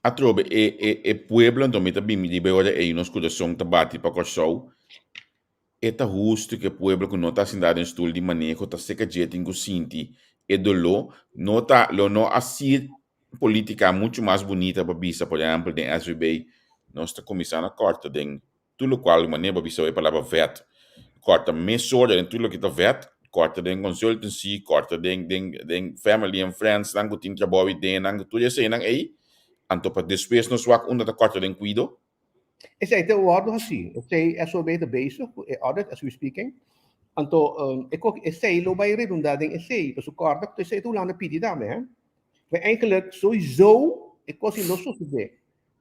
atrobe e, e, e pueblo, anto mi ta bini di ora ei nos kurason ta bati pa Kòrsou. E ta hustu ku e pueblo ku no ta sintá den stul di maneho ta seka dje tin ku sinti e doló. No ta, lo no a sir polítika muchu mas bunita pa bisa, por ehèmpel den SVB nos ta kuminsá na kòrta den tur lokual manera bo bisa e palabra vèt, kòrta mesora den tur loke ta vèt, kòrta den consultancy, kòrta den den den family and friends nan ku tin trabou i den nan, tur eseinan ei, anto pa despues nos wak unda ta kòrta den kuido. Esei ta wòrdu hasí. Esei SOB ta bezig ku e audit as we speaking. Anto e kok esei lo bai redundá den esei. Pasobra kòrda ku esei ta Hulanda pidi tambe hè. Maar eigenlijk sowieso e kos ei lo sosodé.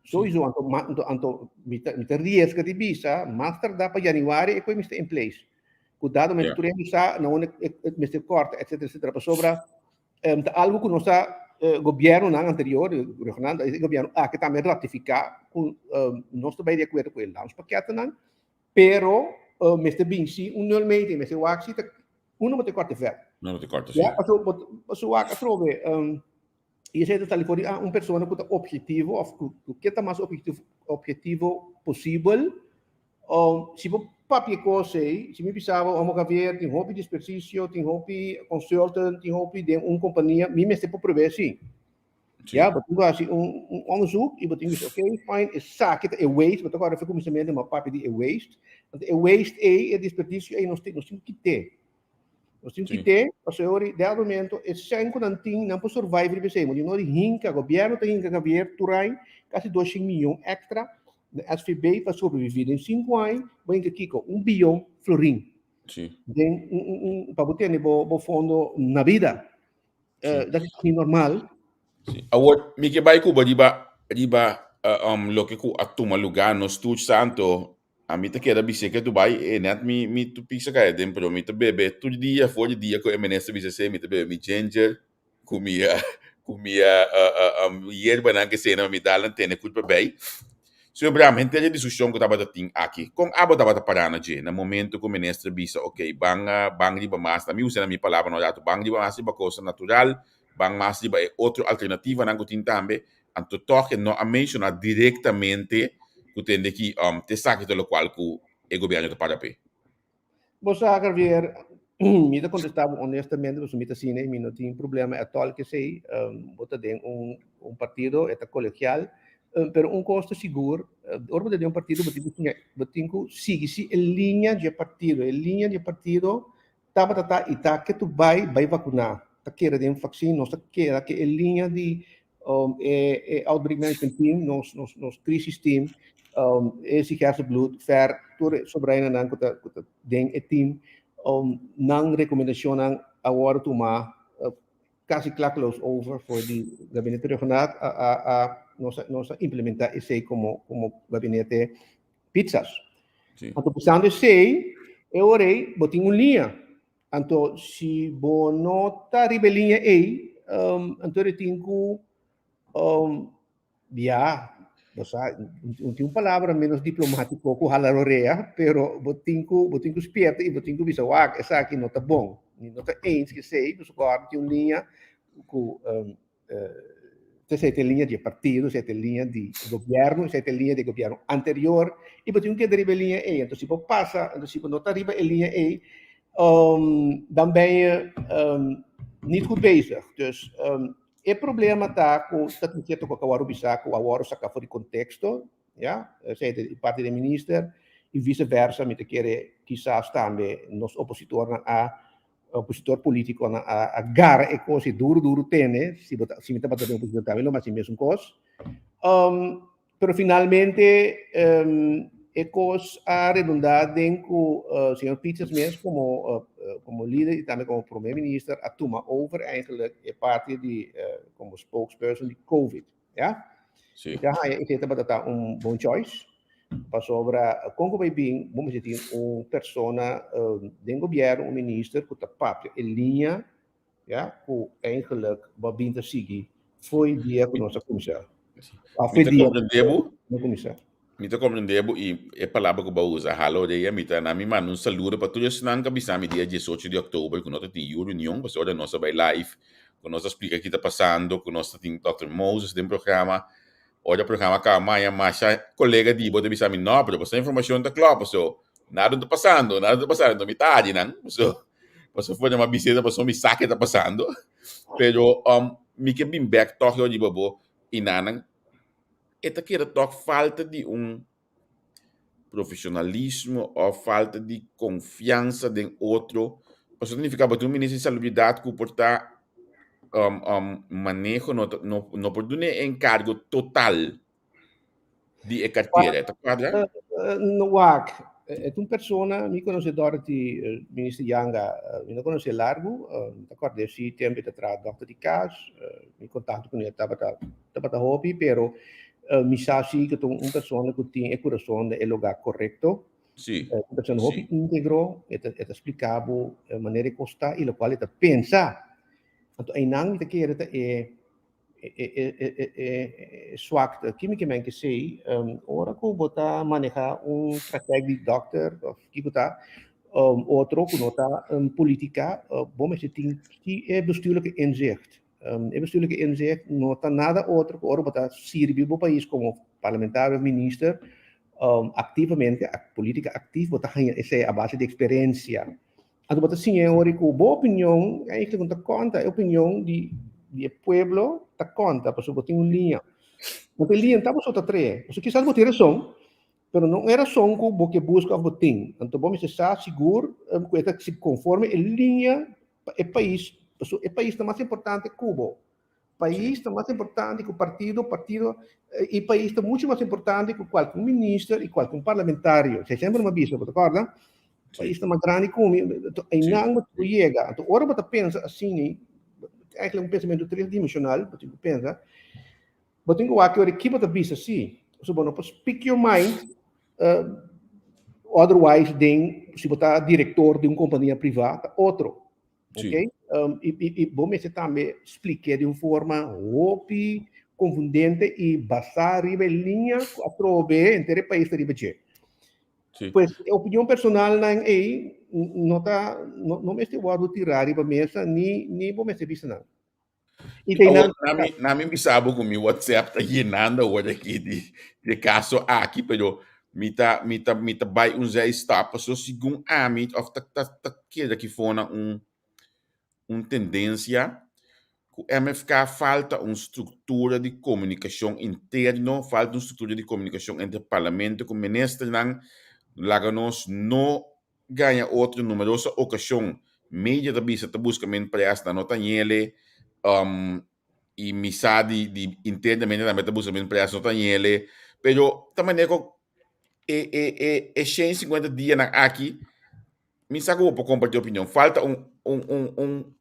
Sowieso anto anto anto mi ta mi ta riesga di bisa mas tardá pa yanüari e kos mester in place. Ku dado momento tur hende sa na unda e mester kòrta etcetera etcetera. Pasobra Ta algo ku nos ta gobièrnunan anterior, regional, e gobièrnu aki tambe ratifiká ku nos ta bai di akuerdo ku e landspakketnan, pero mester bin si un nulmeting, mester wak si ta uno bo ta kòrta vèt. Uno bo ta kòrta, si. Ya, paso bo paso wak atrobe i esei ta sali for di un persona ku ta objetivo òf ku ke ta mas objetivo objetivo posibel. Si bo papia kos ei, si mi bisa bo, Omo Javier, tin hopi desperdicio, tin hopi consultant, tin hopi den un compania, mi mester por prueba esei. Ya, bo tin ku hasi un un onderzoek i bo tin ku bisa, ok, fine, esaki ta e waste, bo ta kòrda for kuminsamentu mi a papia di e waste. Anto e waste ei, e desperdicio ei, nos tin nos tin ku kit'é. Nos tin kité, pasobra e dado momento e sèn ku nan tin, nan por survive riba esei. Bo tin no di hinka, gobièrnu ta hinka Javier tur aña kasi 200 miyon èkstra na SVB pa sobreviví. Den sinku aña bo hinka kiko? Un biyon florin. Den un, un, un, pa bo tene bo, bo fondo na bida. Dat is niet normal. Sí. Awor, mi ke bai ku bo riba, riba uh, um, loke ku a tuma lugá nos tur santo. Ami ta keda bis'é ke Dubai e net mi mi tu pisa kai aden pero mi ta bebe tur dia for di dia ku e minister bisa esei mi ta bebe mi ginger ku mi ku mi yerbanan ke eseinan mi dal nan tene kurpa bei. Señor Bram henter e diskushon ku tabata tin aki kon abo tabata pará na dje na momento ku minister bisa ok ban ban riba mas na mi usa na mi palabra no rato ban riba mas riba kosnan natural ban mas riba e otro alternativanan ku tin tambe Anto tòg e no a menshoná direktamente ku tende ki te esaki ta lokual ku e gobièrnu ta paga p'e. Bo sa, Javier, mi ta kontestá bo honestamente pasobra mi ta asina i mi no tin problema ètòl ku esei. Bo ta den un un partido, e ta kolegial, pero un kos ta sigur, ora bo ta den un partido bo tin ku siña, bo tin ku sigui si e liña dje partido. E liña dje partido Tabata ta i ta ke tu bai bai vakuná. Ta kere den vaksin, nos ta keda ke e liña di e e outbreak management team, nos nos nos crisis team, e Sigerse Bloed, Fer, tur e sobrainanan ku ta ku ta den e team, nan rekomendashonnan a wòrdu tumá kasi klakloos over for di gabinete regional a a a nos a nos a implementá esei komo komo gabinete Pizzas. Sí. Anto pensando esei, e ora ei bo tin un liña. Anto si bo no ta riba e liña ei, um, anto e tin ku um, ya, bo sa, un tin un palabra menos diplomátiko ku hala orea, pero bo tin ku bo tin ku spierta i bo tin ku bisa wak, esaki no ta bon. Mi no ta eens ku esei, pasobra ku tin un liña ku um, Esei ta e liña di e partido, esei ta e liña di gobierno, esei ta e liña di e gobierno anterior, i bo tin ku keda riba e liña ei. Anto si bo pasa, anto si bo no ta riba e liña ei, dan ben je niet goed bezig. Dus e problema ta ku ta tin sierto ku a wòrdu bisa ku a wòrdu saka for di konteksto, ya, esei ta di parti di e minister, i vise versa mi ta kere kisas tambe nos opositornan a Opositor politiconan a gara e cos y duro duro tene, si bo ta, si mi tabata den oposicion tambe lo mi haci mesun cos. Um, pero finalmente um, e cos a redunda den cu uh, señor Pieters mes como, uh, como lider y tambe como primer minister a tuma over eigenlijk e parti di uh, como spokesperson di COVID. Ja? Sí. Ja, e e tabata ta un bon choice. Pasobra kon ku bai bin, bo mester tin un persona den gobièrnu, un minister ku ta papia e liña, ja, ku eigenlijk bo a bin ta sigui fo'i dia ku nos a kuminsá. Òf Mi fo'i ta dia komprendé bo. ku nos a kuminsá. Mi ta komprendé bo i e palabra ku bo a usa, hala orea, mi ta na mi manda un saludo pa tur esnan ku a bisa mi dia diesocho di òktober ku no ta tin yu reunion, pasobra ora nos a bai live ku nos a splika ki ta pasando, ku nos ta tin dòkter Moses den programa. Ora programa kaba maña masha kolega di bo ta bisa mi no pero boso informashon ta klò paso nada no ta pasando nada no ta pasando enton mi ta adi nan paso paso for mi a bisa paso mi sa ke ta pasando pero mi ke bin bek tòg yo riba bo i nan e ta keda tòg falta di un profesionalismo of falta di confiansa den otro. Pasobra ta nifica bo tin un minister di salubridad cu por ta um, um, maneho no, no, no por duna e encargo total di e cartera. Ta cuadra? No, wak, e ta un persona, mi conoce Dorothy, minister Janga, mi no conoce largo, mi ta acorda si tempo e ta traha dokter di cas, mi contacto cu ne tabata, tabata hopi, pero Mi sa si ku ta un persona ku tin e kurason den e lugá korekto. Sí. Un persona hopi íntegro, e ta e ta splika bo e manera e kos ta i lokual e ta pensa. Anto einan mi ta kere ta e e e e e e e swakte. Ki mi ke men ke esei? Ora ku bo ta manehá un praktijk di dòkter òf kiko ta, otro ku no ta politika, bo mester tin e bestuurlijke inzicht. E bestuurlijke inzicht no ta nada otro ku ora bo ta sirbi bo pais komo parlamentario of minister aktivamente, politika aktif, bo ta haña esei a base di eksperensia. Anto bo ta siña e ora ku bo opinion eigenlijk no ta konta, e opinion di di e pueblo ta konta pasobra bo tin un liña. Anto e liña no ta boso ta trae, pasobra kisas bo tin rason, pero no e rason ku bo ke buska of bo tin. Anto bo mester sa sigur ku e ta konforme e liña Pa e pais, pasobra e pais ta mas importante ku bo. Pais ta mas importante ku partido, partido i pais ta mucho mas importante ku kualke un minister i kualke un parlamentario. Esei semper mi a bisa, bo ta kòrda? Pais ta mas grandi ku mi, einan bo tin ku yega. Anto ora bo ta pensa asina, eigenlijk un pensamentu tres-dimensional bo tin ku pensa, bo tin ku wak ki ora ki bo ta bisa si. Pasobra bo no por speak your mind. Otherwise, den, si bo ta direktor di un kompania privá, ta otro. Sí. Ok? I bo mester tambe splik'é di un forma hopi konfundente i basá riba e liña ku atrobe henter e pais ta riba dje. Sí. Pues e opinion personalnan ei no ta, no, no mester wòrdu tirá riba mesa ni, ni bo mester bisa nan. I te Awor, nan nami bisa bo ku mi WhatsApp ta yenando awor aki di e kaso aki, pero mi ta bai un zijstap, paso segun ami, of ta keda ki fona un tendensia ku MFK falta un struktura di komunikashon interno, falta un struktura di komunikashon entre parlamento ku ministernan, laga nos no gaña otro. Numeroso okashon media ta bisa ta buska men pres, nan no ta ñele, i mi sa di internamente tambe ta buska men pres, no ta ñele, pero ta manera ku e 150 dianan aki mi sa ku bo por kompartí opinion, falta un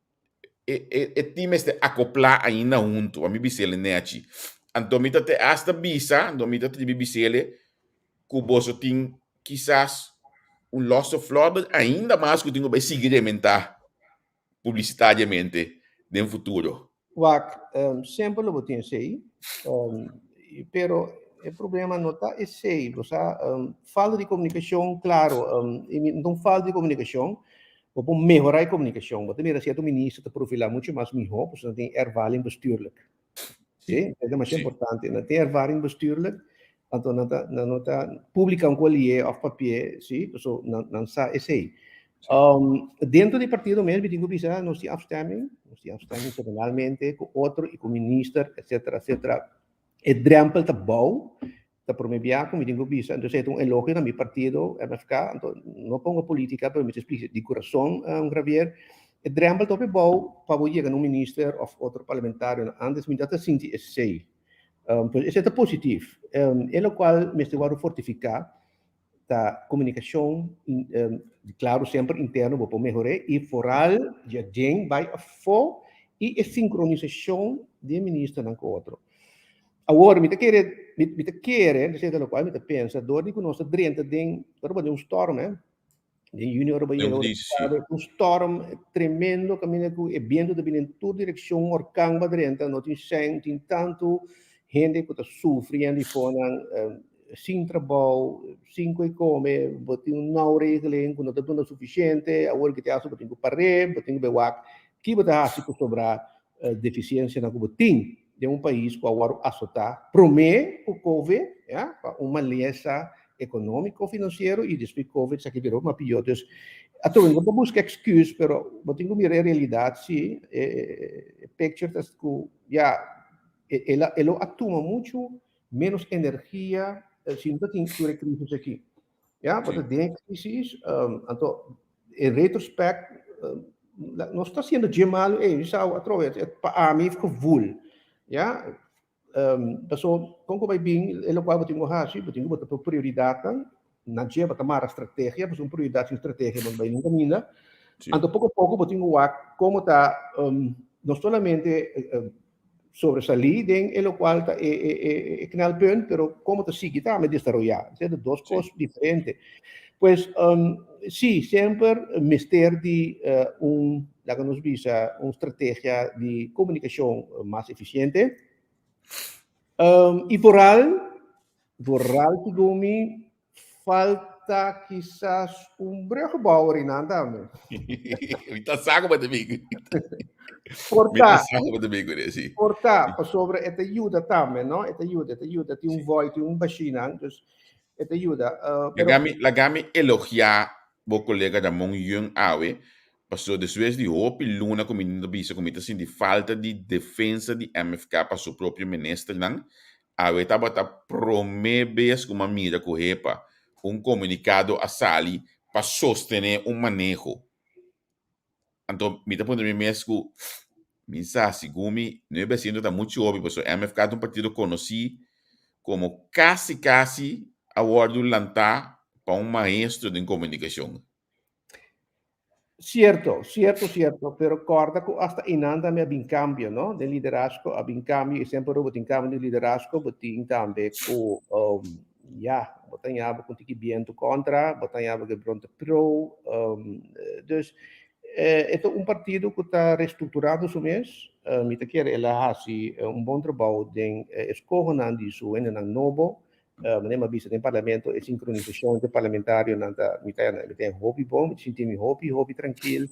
e team mester akoplá ainda huntu, ami bis'el nechi. Anto mi ta te hasta bisa, anto mi ta tribi bis'el ku boso tin kisas un losse flòder ainda mas ku tin ku bai sigui rementá publisitariamente den futuro. Wak, semper lo bo tin esei, pero e problema no ta esei, bo sa, falta di komunikashon, klaro, i mi no falta di komunikashon, bo por mehorá e komunikashon. Bo ta mira sierto minister ta profilá muchu mas mihó, pasobra nan tin ervaring bestuurlijk. Sí, e demasiado importante. Nan tin ervaring bestuurlijk, anto nan ta, nan no ta publica un kolié of papié, sí, pasobra nan sa esei. Dentro di partido mes mi tin ku bisa nos tin afstemming, nos tin afstemming semanalmente ku otro i ku minister, etcetera, etcetera. E drempel ta bou, ta prome bia ku mi tin ku bisa, entonces e ta un elogio na mi partido MFK, anto no pongo politica pero mi ta splika di kurason, Javier, e drempel ta hopi bou pa bo yega na un minister of otro parlamentario, antes mi ta sinti esei. Pues esei ta positif. E lokual mester wòrdu fortifiká ta komunikashon, klaro semper interno bo por mehor'é i foral djaden bai afó i e sinkronisashon di e ministernan ku otro. Awor mi ta kere, mi ta kere, esei ta lokual mi ta pensa, dor di ku nos ta drenta den, ora bo den un storm, eh, den yüni ora bo yega un storm tremendo kaminda ku e bientu ta bini den tur direkshon, orkan bo a drenta, no tin sèn, tin tantu hende ku ta sufri di fonan sin trabou, sin ku e kome, bo tin un nou regeling ku no ta duna sufisiente, awor ki te hasi bo tin ku par'é, bo tin ku bai wak ki bo ta hasi ku sobrá defisiensianan ku bo tin den un pais ku a wòrdu asotá promé ku covid, ya, pa un malesa ekonómiko finansiero i despues covid esaki bira hopi mas pió. Dus atrobe no ta buska èksküs pero bo tin ku mira e realidat si, e picture ta ku ya e lo a tuma muchu ménos energia si no ta tin tur e krisis aki. Ya, bo ta den e krisis, anto in retrospect nos ta haciendo dje malu ey, mi sa atrobe pa ami gevoel, ya, paso kon ku bai bin e lokual bo tin ku hasi, bo tin ku bota por prioridatnan, na dje bo ta mara strategia, pasobra un prioridat sin strategia bo no bai nunka minda, anto poko poko bo tin ku wak komo ta no solamente sobresalí den e lokual ta e knelpunt, pero komo ta sigui tambe desaroyá. Esei ta dos kos diferente. Pues, sí, semper mester di un, laga nos bisa, un strategia di komunikashon mas efisiente. I vooral, vooral segun mi, Falta kisas un bruggenbouwer in nan tambe. Mi ta sa ku bo ta bin. Por Mi ta ta. sa ku bo ta bin ku sí. Por ta, pasobra e ta yuda tambe, no? E ta yuda, e ta yuda. Tin un void, tin un bashinan, dus e ta yuda. Pero Laga mi elogiá bo kolega Ramon Yung awe, pasobra despues di hopi luna ku mi ta bisa ku mi ta sinti falta di defensa di MFK pa su propio ministernan, Awe tabata promé bes ku m'a mira ku hepa un komunikado a sali pa sostené un maneho. Anto mi ta puntra mi mes ku mi sa segun mi no e besiento ta muchu hopi pasobra MFK ta un partido konosí komo kasi kasi a wòrdu lantá pa un maestro den komunikashon. Cierto, cierto, cierto, pero corda cu hasta einan tambe a bin cambio, no? Den liderazgo a bin cambio y semper bo tin cambio den liderazgo, bo tin tambe cu, ya, bo ta haña bo ku un tiki bientu kontra, bo ta haña bo ku e bron ta pro. Dus e ta un partido ku ta restrukturando su mes. Mi ta kere el a hasi un bon trabou den e eskohonan di su hendenan nobo. Manera mi a bisa den parlamento e sinkronisashon entre parlamentarionan ta mi ta mi ta hopi bon, mi ta sinti mi hopi hopi trankil.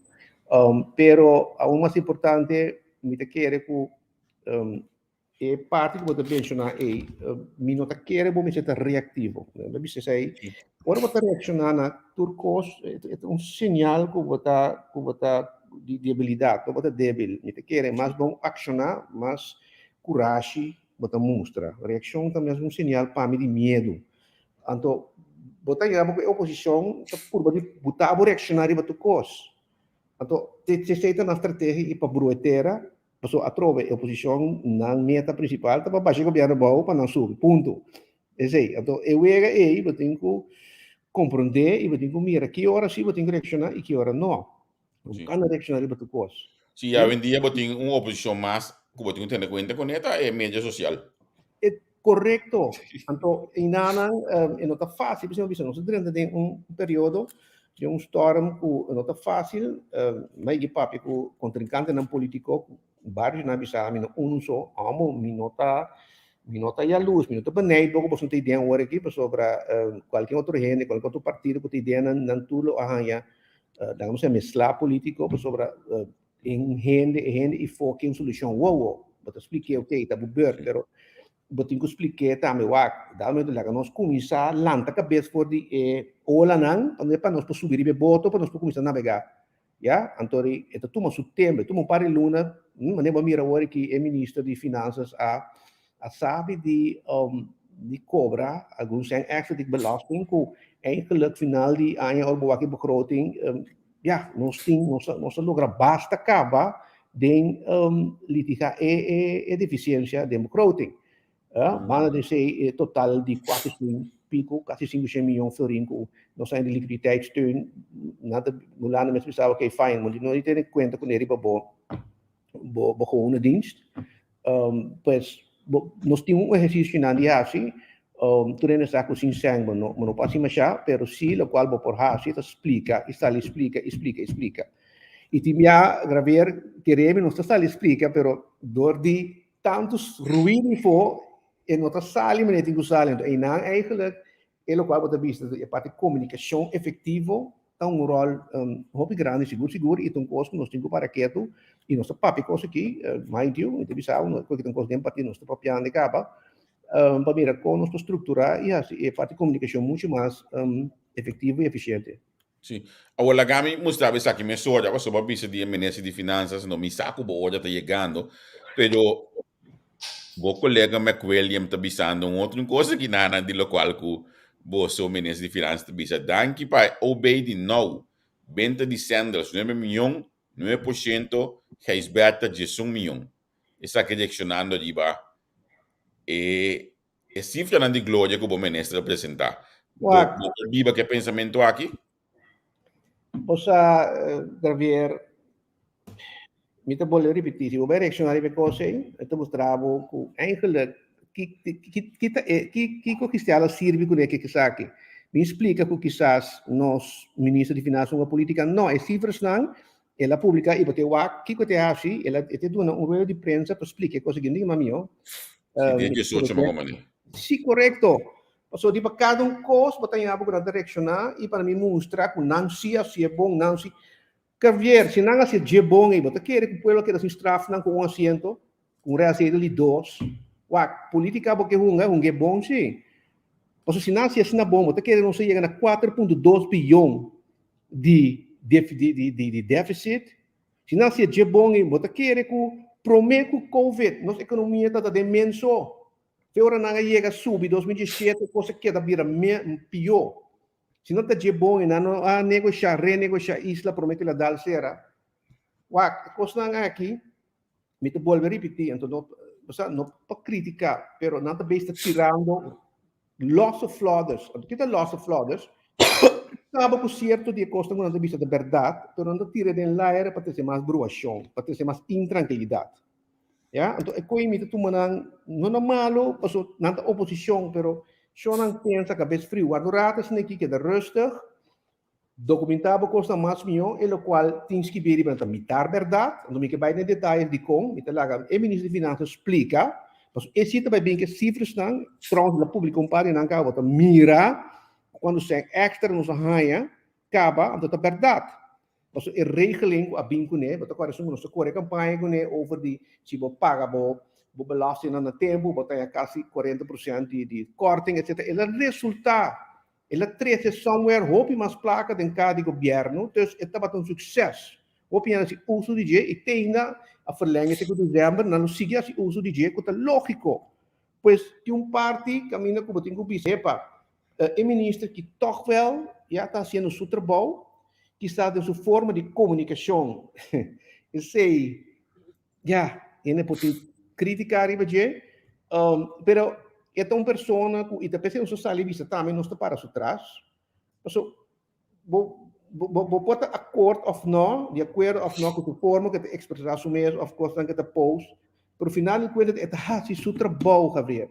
Pero aun mas importante mi ta kere ku E parti ku bo ta menshoná ei, mi no ta kere bo mester ta reaktivo. Mi ta bisa esei, ora bo ta reakshoná na tur kos, e ta un señal ku bo ta ku bo ta di debilidat, ku bo ta debil. Mi ta kere mas bon akshoná, mas kurashi bo ta mustra. Reakshon ta mes un señal pa mi di miedu. Anto bo ta yama ku e oposishon ta purba di buta bo reakshoná riba tur kos. Anto esei ta nan strategia i pa brua e tera. Pasobra atrobe e oposicion nan meta principal ta pa basha e gobierno abao pa nan subi, punto. Esey. Anto e wega ey bo tin cu comprende y bo tin cu mira ki ora si bo tin cu reacciona y ki ora no. Bo Sí. no kan reacciona riba tur cos. Sí, awendia bo tin un oposicion mas cu bo tin cu tene cuenta cune ta e media social. E Korekto. Anto einanan e no ta fásil, por bisa nos a drenta den un periodo den un storm ku no ta fásil, mi a yega papia ku kontrinkantenan polítiko, barios nan a bisa mi no unu so, amo mi no ta mi no ta yalurs, mi no ta benijd bo ku boso ta idea awor aki pasobra kualke otro hende, kualke otro partido ku ta idea nan nan tur lo a haña laga nos yama sla polítiko pasobra E un hende, e hende i foki un solushon. Wowo, bo ta splik'é, ok, ta bo beurt, pero bo tin ku splik'é tambe, wak, dado momento laga nos kuminsá lanta kabes for di e olanan, pa nos por subi riba e boto, pa nos por kuminsá nabegá. Ya, anto e ta tuma su tempu, e tuma un par di luna, manera bo a mira awor aki e minister di finansas a a sabi di di kobra algun sèn èkstra di belasting ku eigenlijk final di aña ora bo wak e begroting ya nos tin nos a nos a logra basta kaba den litiga e e e defisiensia den begroting. Banda di esei e total di kuater shen piko kasi sinku shen miyon florin ku nos a haña di liquiditeitssteun nan ta Hulanda mes bisa oke fine bo no di tene kuenta kuné riba bo bo bo gewone dienst. Pues bo nos tin un ehercicionan di haci, tur hende sa cu sin sèn bo no bo no por haci masha, pero si locual bo por haci ta splica y sali splica y splica y splica. Y tin bia Gravier kere mi nos ta sali splica pero door di tanto ruido ifo e no ta sali manera tin cu sali, enton eynan eigenlijk E lokual bo ta bisa e parti komunikashon efektivo ta un ròl hopi grandi sigur sigur i ta un kos ku nos tin ku para ketu i nos ta papia kos aki, mind you, mi ta bisa bo ku ta un kos den partido nos ta papiando e kaba pa mira kon nos por strukturá i hasi e parti komunikashon muchu mas efektivo i efisiente. Sí. Awor laga mi mustra bo esaki mesora, pasobra bo a bisa di e minister di Finanzas, no mi sa ku bo ora ta yegando, pero bo kolega McWilliam ta bisando un otro kos aki nana di lokual ku boso minister di Finanzas ta bisa. Danki pa e OB di nou, benta di Sandals nuebe mion, 9%, Gijsbertha 11 mion. Esaki reakshonando riba e E sifranan di gloria ku bo minister a presentá, bo Wak. bo por biba ku e pensamentu aki? Bo sa, Javier, mi ta bolbe ripití, si bo bai reakshoná riba e kos ei, e ta mustra bo ku eigenlijk ki ki ki ta e ki kiko Cristiano a sirbi kuné ke esaki. Mi splika ku kisas nos minister di Finansa un polítika, no, e sifrasnan El a publica y bo te wak kico te haci, el a e te duna un rueda di prensa pa splica e cosa aki, no diga mami ho. Si den 18 mako mani. Si corecto. Pasobra di pa cada un cos bo ta yama bo cu nan ta reacciona y pa mi mustra cu nan si a haci e bon, nan si. Javier, si nan a haci dje bon ey bo ta kere cu pueblo a keda sin straf nan cu un asiento, cu un reacedo di dos. Wak, politica bo ke hunga, hunga e bon si. Pasobra si nan a haci asina bon bo ta kere nos a yega na 4.2 biyon di di deficit, si nan hasié dje bon ei bo ta kere ku promé ku covid nos ekonomia ta ta den menso, te ora nan a yega subi 2017 kos a keda bira pió, si nan ta dje bon ei nan no a negoshá renegoshá isla promé ku el a dal sera, wak e kosnan aki mi ta bolbe ripití anto no osea no pa kritiká pero nan ta bes ta tirando Losse flòders. Anto kita losse flòders? Kaba ku sierto di e kosnan ku nan ta bisa ta bèrdat, pero nan ta tira den laire pa trese mas bruashon, pa trese mas intrankilidat. Ya, anto e koe mi ta tuma nan, no na malu, paso nan ta oposishon, pero. Shonnan pensa kabes friu, warda un rato esaki aki keda rustig, Dokumentá bo kosnan mas mihó, e lokual tin skibí riba nan ta mitar bèrdat. Anto mi ke bai den detaye dikon mi ta laga e minister di Finansa splika, pasobra e si ta bai bin ku e sifrasnan, trouwens el a publiká un par di nan kaba, bo ta mira kuantu sèn èkstra nos a haña kaba, anto ta bèrdat. Pasobra e regeling ku a bin kuné, bo ta kòrda esun ku nos ta kore kampaña kuné over di si bo paga bo bo belastingnan na tempu, bo ta haña kasi 40% di kòrting etcetera, el a resultá. El a trece somewhere hopi mas placa den ca di gobierno, dus e tabata un succes. Hopi hende a haci uso di dje y te ainda a verlenge te cu december, nan lo sigui haci uso di dje cu ta logico. Pues tin un parti caminda cu bo tin cu bisa, epa, e minister ki toch wel ya ta haciendo su trabou, kisas den su forma di comunicacion esey Ya, hende por tin crítica riba dje, pero e ta un persona cu, y ta p'esei nos a sali bisa tambe nos ta para su tras, paso bo bo bo por ta akord of no, di akuerdo of no ku su forma ku e ta ekspresá su mes of kosnan ku e ta post, pero final di kuenta e ta hasi su trabou, Javier.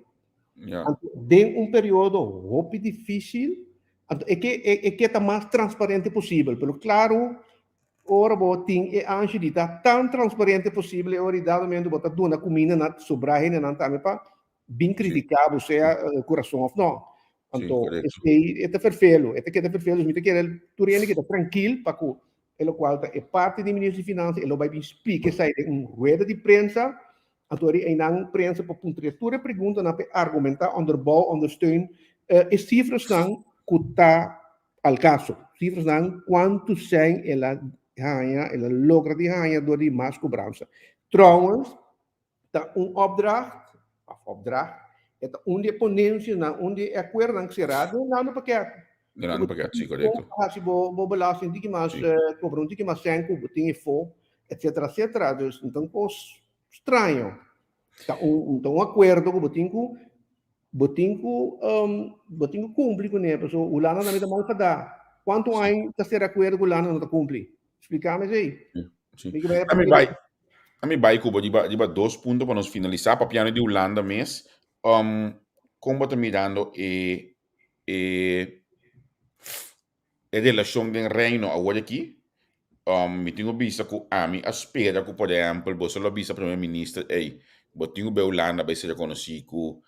Anto den un periodo hopi difícil, anto e ke e ke ta mas transparente posibel, pero klaro Ora bo tin e ansha di ta tan transparente posibel e ora di dado momento bo ta duna cuminda na sobra hendenan tambe pa bin critica bo sea cu razon of no. Anto esey e ta ferfelu, e ta keda ferfelu, mi ta kere tur hende keda trankil pa cu e locual ta e parti di minister di finansa e lo bay bin splica esey den un rueda di prensa, anto ori eynan prensa por puntra tur e preguntanan pa e argumenta, onderbouw, ondersteun e cifrasnan cu ta Al kaso, sifrasnan kuantu sèn el a haña, el a logra di haña dor di mas kobransa. Trouwens, ta un opdracht, of opdracht, e ta un di e ponensianan, un di e akuerdonan ku será den landepakket. Den landepakket, si, korekto. Hasi bo bo belasting un tiki mas, kobra un tiki mas sèn ku bo tin efo, etsetera, etsetera. Dus, no ta un kos straño. Ta un, ta un akuerdo ku bo tin ku Bo tin ku bo tin ku kumpli kuné, pasobra Hulanda tambe ta mal fadá. Kuantu aña ta sera akuerdo ku Hulanda no ta kumpli? Splika mi esei. Sí. Mi Ami bai, ami bai ku bo riba, riba dos punto pa nos finalisá, papiando di Hulanda mes. Um, kon bo ta mirando e, e E relashon den Reino awor aki, mi tin ku bisa ku ami a spera ku por ehèmpel boso lo bisa Primer Minister ey bo tin ku bai Hulanda bai ser rekonosí ku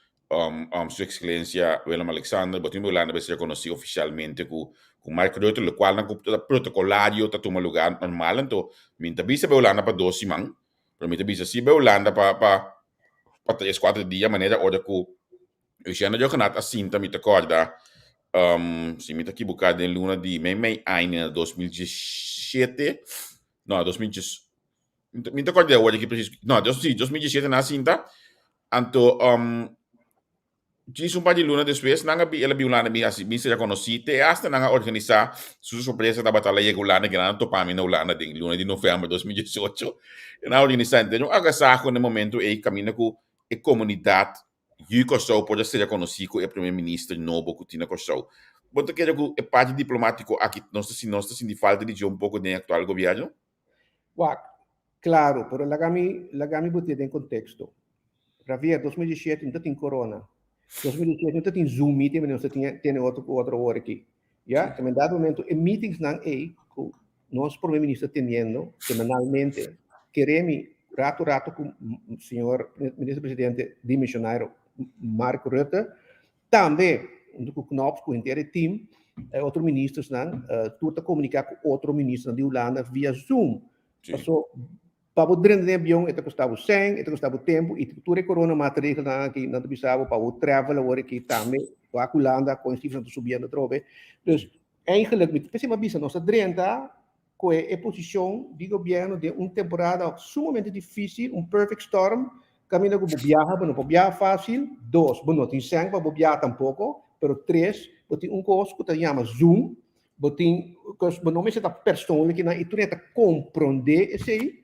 Su Ekselencia Willem Alexander, bo tin ku bai Hulanda bai ser rekonosí ofisialmente ku Mark Rutte, lokualnan ku ta protokolario ta tuma lugá normal. Anto mi no ta bisa bai Hulanda pa dos siman, pero mi ta bisa si bai Hulanda pa pa tres kuater dia manera ora ku Luciano Johanat a sinta mi ta kòrda si mi ta kibuká den luna di mei mei aña na 2017 no 2010 mi ta kòrda awor aki presis no si 2017 nan a sinta anto djis un par di luna despues nan a bi el a bi Hulanda mi hasi mi sera konosí te asta nan a organisá su sorpresa tabata al a yega Hulanda ke nan a topa mi na Hulanda den luna di novèmber 2018 nan a organisá henter un agasaho na e momento ei kaminda ku e komunidat Yu Kòrsou por a ser rekonosí ku e prome minister nobo ku tin na Kòrsou. Bo ta kere ku e parti diplomátiko aki nos ta nos ta sinti falta di dje un poko den e aktual gobièrnu? Wak, klaro, pero laga mi laga mi bot'é den konteksto. Javier, 2017 no ta tin corona. 2017 no ta tin Zoom meeting manera nos ta tin tene otro ku otro ora aki. Ya, en dado momento e meetingsnan ei ku nos prome minister teniendo semanalmente, kere mi rato rato ku señor minister presidente dimisionario Mark Rutte, tambe hunto ku Knops, ku henter e team, e otro ministersnan, tur ta komunika ku otro ministernan di Hulanda via Zoom. Paso Pa bo drenta den avion e ta kosta bo sèn, e ta kosta bo tempu i tur e corona maatregelnan aki nan ta bisa bo pa bo travel awor aki tambe wak Hulanda kon e sifranan ta subiendo atrobe. Dus eigenlijk mi ta p'esei mi a bisa nos a drenta ku e posishon di gobièrnu den un temporada sumamente difísil, un perfect storm kaminda ku bo biaha bo no por biaha fásil, dos bo no tin sèn pa bo biaha tampoko, pero tres bo tin un kos ku ta yama zoom Bo tin, cos bo no mester ta persoonlijk na i tur ta comprende esei,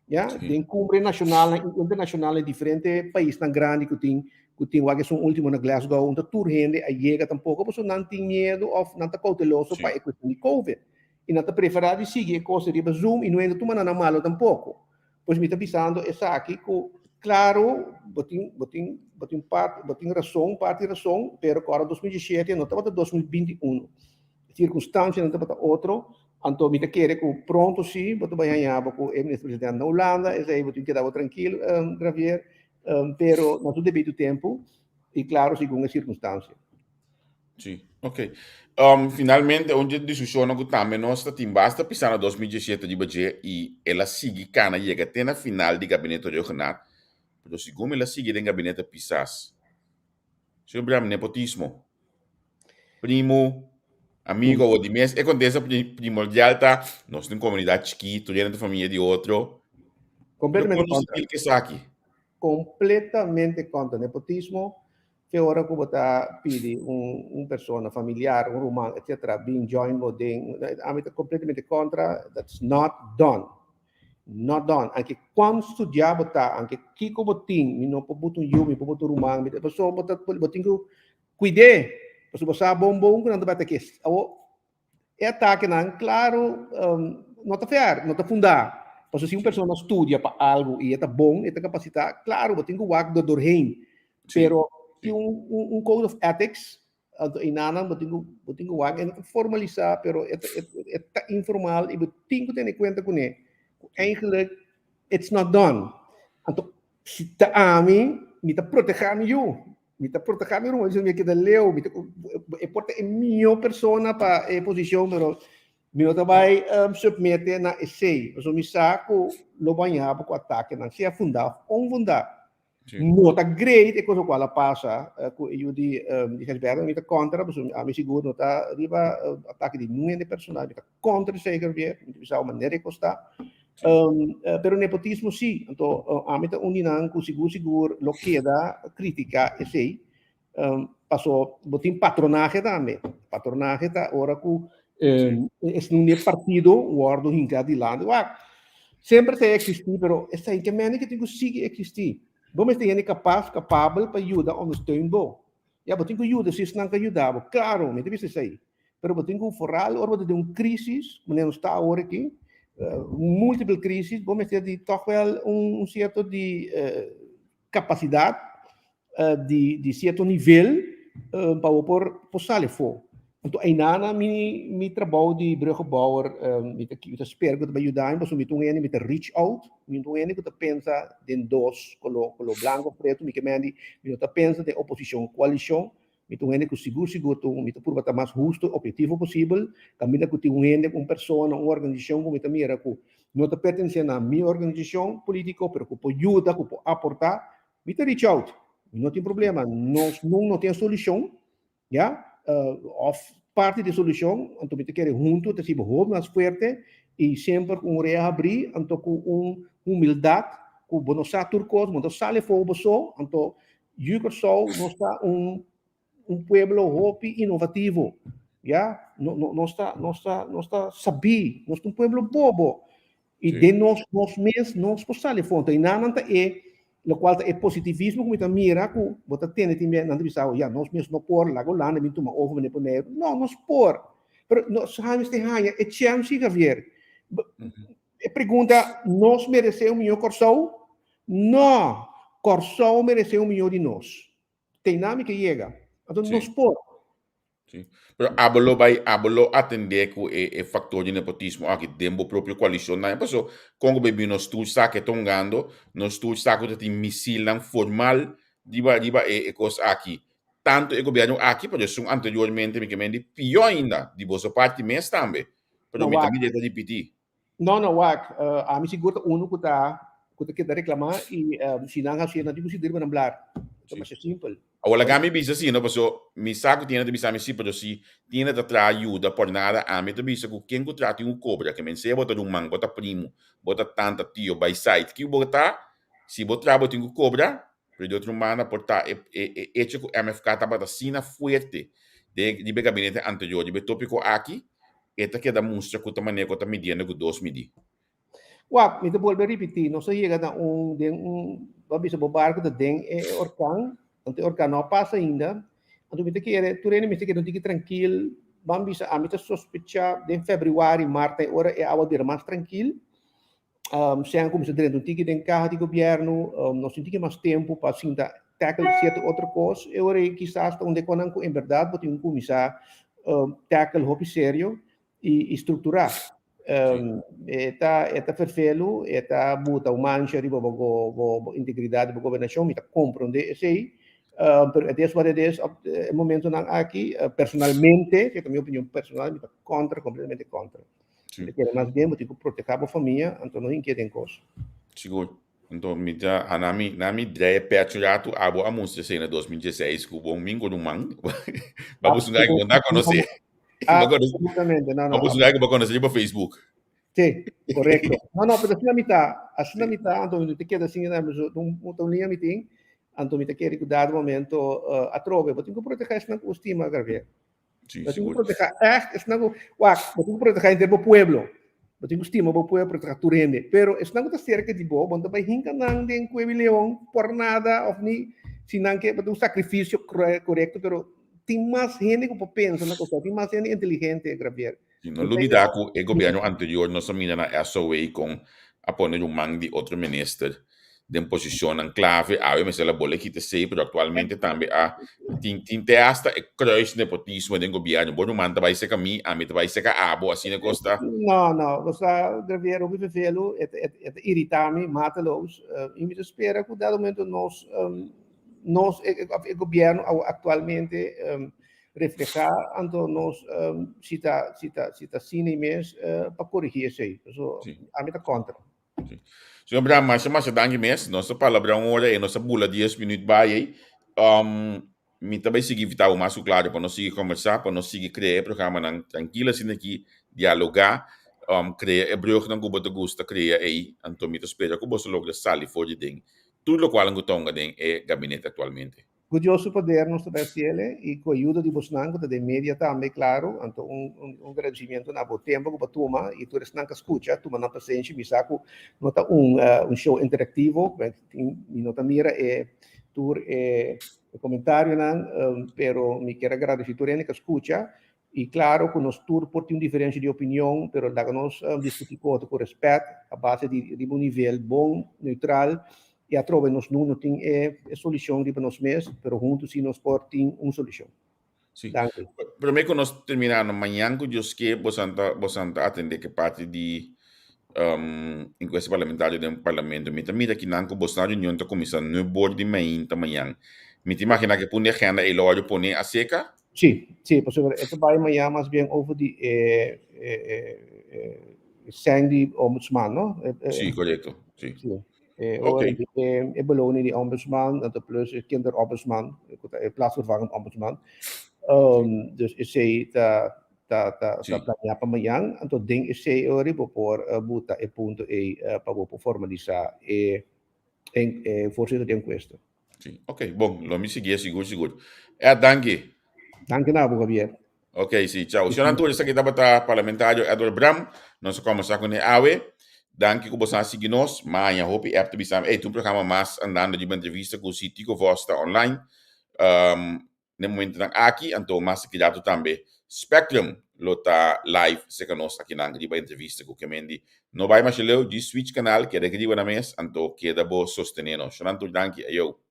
ya, den cumbre nacional i internacional na diferente paisnan grandi cu tin, cu tin wak esun ultimo na Glasgow, unda tur hende a yega tampoco pasobra nan tin miedo of nan ta cauteloso pa e cuestion di covid. I nan ta prefera di sigui e cos riba Zoom i no hende tuma nan na malo tampoco. Pues mi ta bisando esaki cu. Klaro, bo tin, bo tin, bo tin part, bo tin rason, parti rason, pero ku ora 2017 no tabata 2021. Sirkunstansianan tabata otro, anto mi ta kere ku pronto si bo ta bai haña bo ku e minister presidente na Hulanda, esei bo tin keda bo trankil, Javier, pero na su debido tempu i klaro segun e sirkunstansia. Sí, ok. Um, finalmente, un dje discusionnan cu tambe nos ta tin basta pisa na 2017 riba dje y el a sigui cana yega te na final di gabinete Rhuggenaath. Pero segun el a sigui den gabinete Pisas. Señor Bram, nepotismo. Primo, amigo, awor di mes e contesta primordial ta nos ta un comunidad chikito, yena ta familia di otro. Pero Completamente con nos contra. ta deal cu esaki? Completamente contra nepotismo. Te ora ku bo ta pidi un un persona, familiar, un ruman, etcetera, bin join bo den, ami ta completamente contra, that's not done. Not done. Anke kuan studiá bo ta, anke kiko bo tin, mi no por buta un yu, mi por buta un ruman, mi ta, pasobra bo ta, bo tin ku kuid'é, pasobra bo sa bon bon ku nan ta bai ta kes. Awor, E atakenan, klaro, no ta fair, no ta fundá. Pasobra si un persona studia pa algu i e ta bon, e ta kapasitá, klaro, bo tin ku wak dor doorheen. Pero tin un, un, un code of ethics, anto einanan bo tin ku, bo tin ku wak, e no ta formalisá, pero e ta, e ta informal i bo tin ku tene kuenta kuné. Ku eigenlijk it's not done. Anto, si ta ami, mi ta protehá mi yu. Mi ta protehá mi ruman, mi a keda leu, mi ta, e por ta e mihó persona pa e posishon, pero mi no ta bai um, submete na esei. Pasobra mi sa ku lo bañá bo ku atakenan, sea fundá òf onfundá. Sí. No ta great e cosa kual a pasa uh, ku e yu di, um, di Gijsbertha, mi ta kontra, pasobra ami sigur no ta riba uh, atake di ningun hende personal, mi ta kontra zeker weer, mi ta bisa manera e kos ta. Um, pero nepotismo sí, anto uh, ami ta un di nan ku sigur sigur lo keda kritika esei. Um, paso bo tin patronahe tambe. Patronahe ta ora ku um, es un partido wordo hinka dilanti. Wak, semper ta existi, pero esei ke mende ke tin ku sigui existi. Bo mester hende kapas, kapabel pa yuda ondersteun bo. Ya, bo tin ku yuda si esnan ka yuda bo. Klaro, mi ta bisa esei. Pero bo tin ku foral ora bo ta den un crisis, manera nos ta awor aki, multiple crisis, bo mester di toch wel un cierto di capacidad di di cierto nivel pa bo por por sali afó. Anto einanan mi mi trabou di bruggenbouwer mi ta mi ta spera ku ta bai yuda mi pasobra mi ta un hende mi ta reach out, mi ta un hende ku ta pensa den dos kolo kolo blanko of preto, mi ke mende mi no ta pensa den oposishon koalishon. Mi ta un hende ku sigur sigur ta un, mi ta purba ta mas husto i objetivo posibel, kaminda ku tin un hende, un persona, un organisashon ku mi ta mira ku no ta pertenesé na mi organisashon polítiko pero ku por yuda, ku por aportá, mi ta reach out. Mi no tin problema. Nos nun no tin e solushon, ya, òf parti di e solushon, anto mi ta kere huntu ta hasiba hopi mas fuerte i semper ku un orea habrí, anto ku un humildat ku bo no sa tur kos, bo no ta sali afó bo so, anto Yu Kòrsou nos ta un un pueblo hopi inovativo, ya, no no nos ta nos ta nos ta sabí, nos ta un pueblo bobo i den nos nos mes nos por sali afó. Anto einan nan ta e lokual ta e positivismo ku mi ta mira ku bo ta tende tin bia nan ta bisa ya nos mes no por laga Hulanda bin tuma over manera Boneiru. No, nos por, pero nos haña mester haña e chèns si Javier. E pregunta, nos meresé un mihó Kòrsou? No! Kòrsou meresé un mihó di nos. Te einan mi ke yega. Anto nos por. Sí. Pero abo lo bai, abo lo atendé ku e e faktor di nepotismo aki den bo propio koalishon nan. Paso kon ku bai bin nos tur sa ke ta hungando, nos tur sa ku ta tin misilnan formal riba riba e e kos aki. Tantu e gobièrnu aki, pero esun anteriormente mi ke men di pió ainda, di boso parti mes tambe. Pero mi ta mira e ta ripití. No, no, wak, ami sigur ta unu ku ta ku ta keda reklamá i si nan hasié nan tin ku sigui riba nan blar. Ta masha simpel. Awor laga mi bisa si no, paso mi sa ku tiene ta bisa mi si, pero si tiene ta traha yuda por nada, ami ta bisa ku ken ku traha tin ku kobra, ke men sea bo ta ruman, bo ta primu, bo ta tanta, tio, bai sait, ki bo ta, si bo traha bo tin ku kobra, Pero di otro banda por ta e e hecho ku MFK tabata asina fuerte den riba e gabinete anterior riba e topiko aki, e ta keda mustra ku ta manera ku ta midiendo ku dos midí. Wak, mi ta bolbe ripití, nos a yega na un den un, bo a bisa bo barku ta den e orkan, anto e orkan no a pasa ainda, anto mi ta kere tur hende mester keda un tiki trankil, ban bisa ami ta sospechá den februari, mart, ora e awa bira mas trankil. Sean kuminsá drenta un tiki den kaha di gobièrnu, nos tin tiki mas tempu pa sinta tackle sierto otro kos. E ora ei kisas ta un de konan ku en bèrdat bo tin ku kuminsá tackle hopi serio i strukturá. E ta e ta ferfelu, e ta buta un mancha riba bo bo integridat di bo gobernashon, mi ta komprondé esei, pero it is what it is op e momentonan aki. Personalmente, esei ta mi opinion personal, mi ta kontra, kompletamente kontra. Sí. Mi ta kere mas bien bo tin ku protehá bo famia, anto no hinkia den kos. Sigur. Anto mi ta a na mi na mi drei e pèt un ratu abo a mustra esei na 2016 ku bo mingo ruman ba busca un guy ku bo no a konosé. Absolutamente, no, no. Ba busca un guy ku bo konosé riba Facebook. Sí, korekto. No, no, pero asina mi ta, asina mi ta, anto mi ta keda asina, un un liña mi tin, anto mi ta kere ku dado momento atrobe bo tin ku protehá esnan ku bo stima, Gabriel. Sí, Bo tin ku sigur. protehá ègt esnan ku, wak, bo tin ku protehá henter bo pueblo. Bo tin ku stima bo pueblo, protehá tur hende. Pero esnan ku ta serka di bo, bo no ta bai hinka nan den kuebi leon por nada òf ni si nan ke, bo ta un sakrifisio korekto, pero tin mas hende ku por pensa na kosnan, tin mas hende inteligente, Gravier. Sí, no lubidá ku e gobièrnu anterior nos a mira na SOA kon a pone ruman di otro minister den posishonnan klave. Awe mester la bole kita esei, pero aktualmente tambe a tin tin te asta e kruis nepotismo den gobièrnu. Bo ruman ta bai seka mi, ami ta bai seka abo, asina kos ta. No, no, bo sa, Gravier, hopi vervelu, e ta e ta iritá mi mateloos. I mi ta spera ku dado momento nos nos e e gobièrnu aktualmente reflehá anto nos si ta si ta si ta asina i mes pa korigí esei. So, ami ta kontra. Sí. Señor Bram, masha masha danki mes. Nos a palabra un hora i nos a bula dies minuut bai ei. Um, mi ta bai sigui invitá bo mas ku klaro pa nos sigui kombersá, pa nos sigui krea e programanan trankil asina aki, dialogá, um, krea e brugnan ku bo ta gusta krea ei. Anto mi ta spera ku boso logra sali for di den tur lokual ku ta hunga den e gabinete aktualmente. Ku Dios su poder nos ta bai hasiel i ku ayuda di bosnan ku ta den media tambe, klaru. Anto un un gradisimiento na bo tempo ku bo tuma i tur esnan ku a skucha, tuma nan pasenshi. Mi sa ku no ta un un show interaktivo, mi no ta mira e tur e komentarionan, pero mi kier a gradisí tur hende ku a skucha. I klaro ku nos tur por tin un diferensia di opinion, pero laga nos diskutí ku otro ku rèspèt, a base di riba un nivel bon, neutral, i atrobe nos no no tin e solushon riba nos mes, pero huntu si nos por tin un solushon. Sí. Danki. Promé ku nos terminá, no, mañan ku Dios ke, bosan ta, bosan ta atendé ku e parti di enkuesta parlamentario den parlamento. Mi ta mira kinan ku bosan reunion ta kuminsá nuebe or di mainta mañan. Mi ta imaginá ku e punto di agenda ei lo wòrdu pone aserka. Sí, sí, pasobra e ta bai mañan mas bien over di e e e sèn di ombudsman, no? Sí, korekto, sí. Sí. E ora di e e beloning di ombudsman, anto plus e kinderombudsman, ku ta e plaatsvervangend ombudsman. Dus esei ta ta ta ta planeá pa mañan, anto den esei ora bo por buta e punto ei pa bo por formalisá e e voorzitter di enkuesta. Sí, ok, bon, lo mi siguié sigur sigur. Ed, danki. Danki na bo, Javier. Ok, sí, chao. Señor Antonio, esaki tabata parlamentario Edward Bram. Nos a conversa con e awe. Danki ku boso a sigui nos. Maña hopi app ta bisa, hey, tin un programa mas andando riba entrevista ku si Tico Vos ta online. Um, Na e momentonan aki, anto mas aki rato tambe Spectrum lo ta live serka nos akinan riba entrevista ku Kemendi. No bai masha leu, djis switch kanal, keda aki riba na mes, anto keda bo sostené nos. Shonan tur danki, ayo.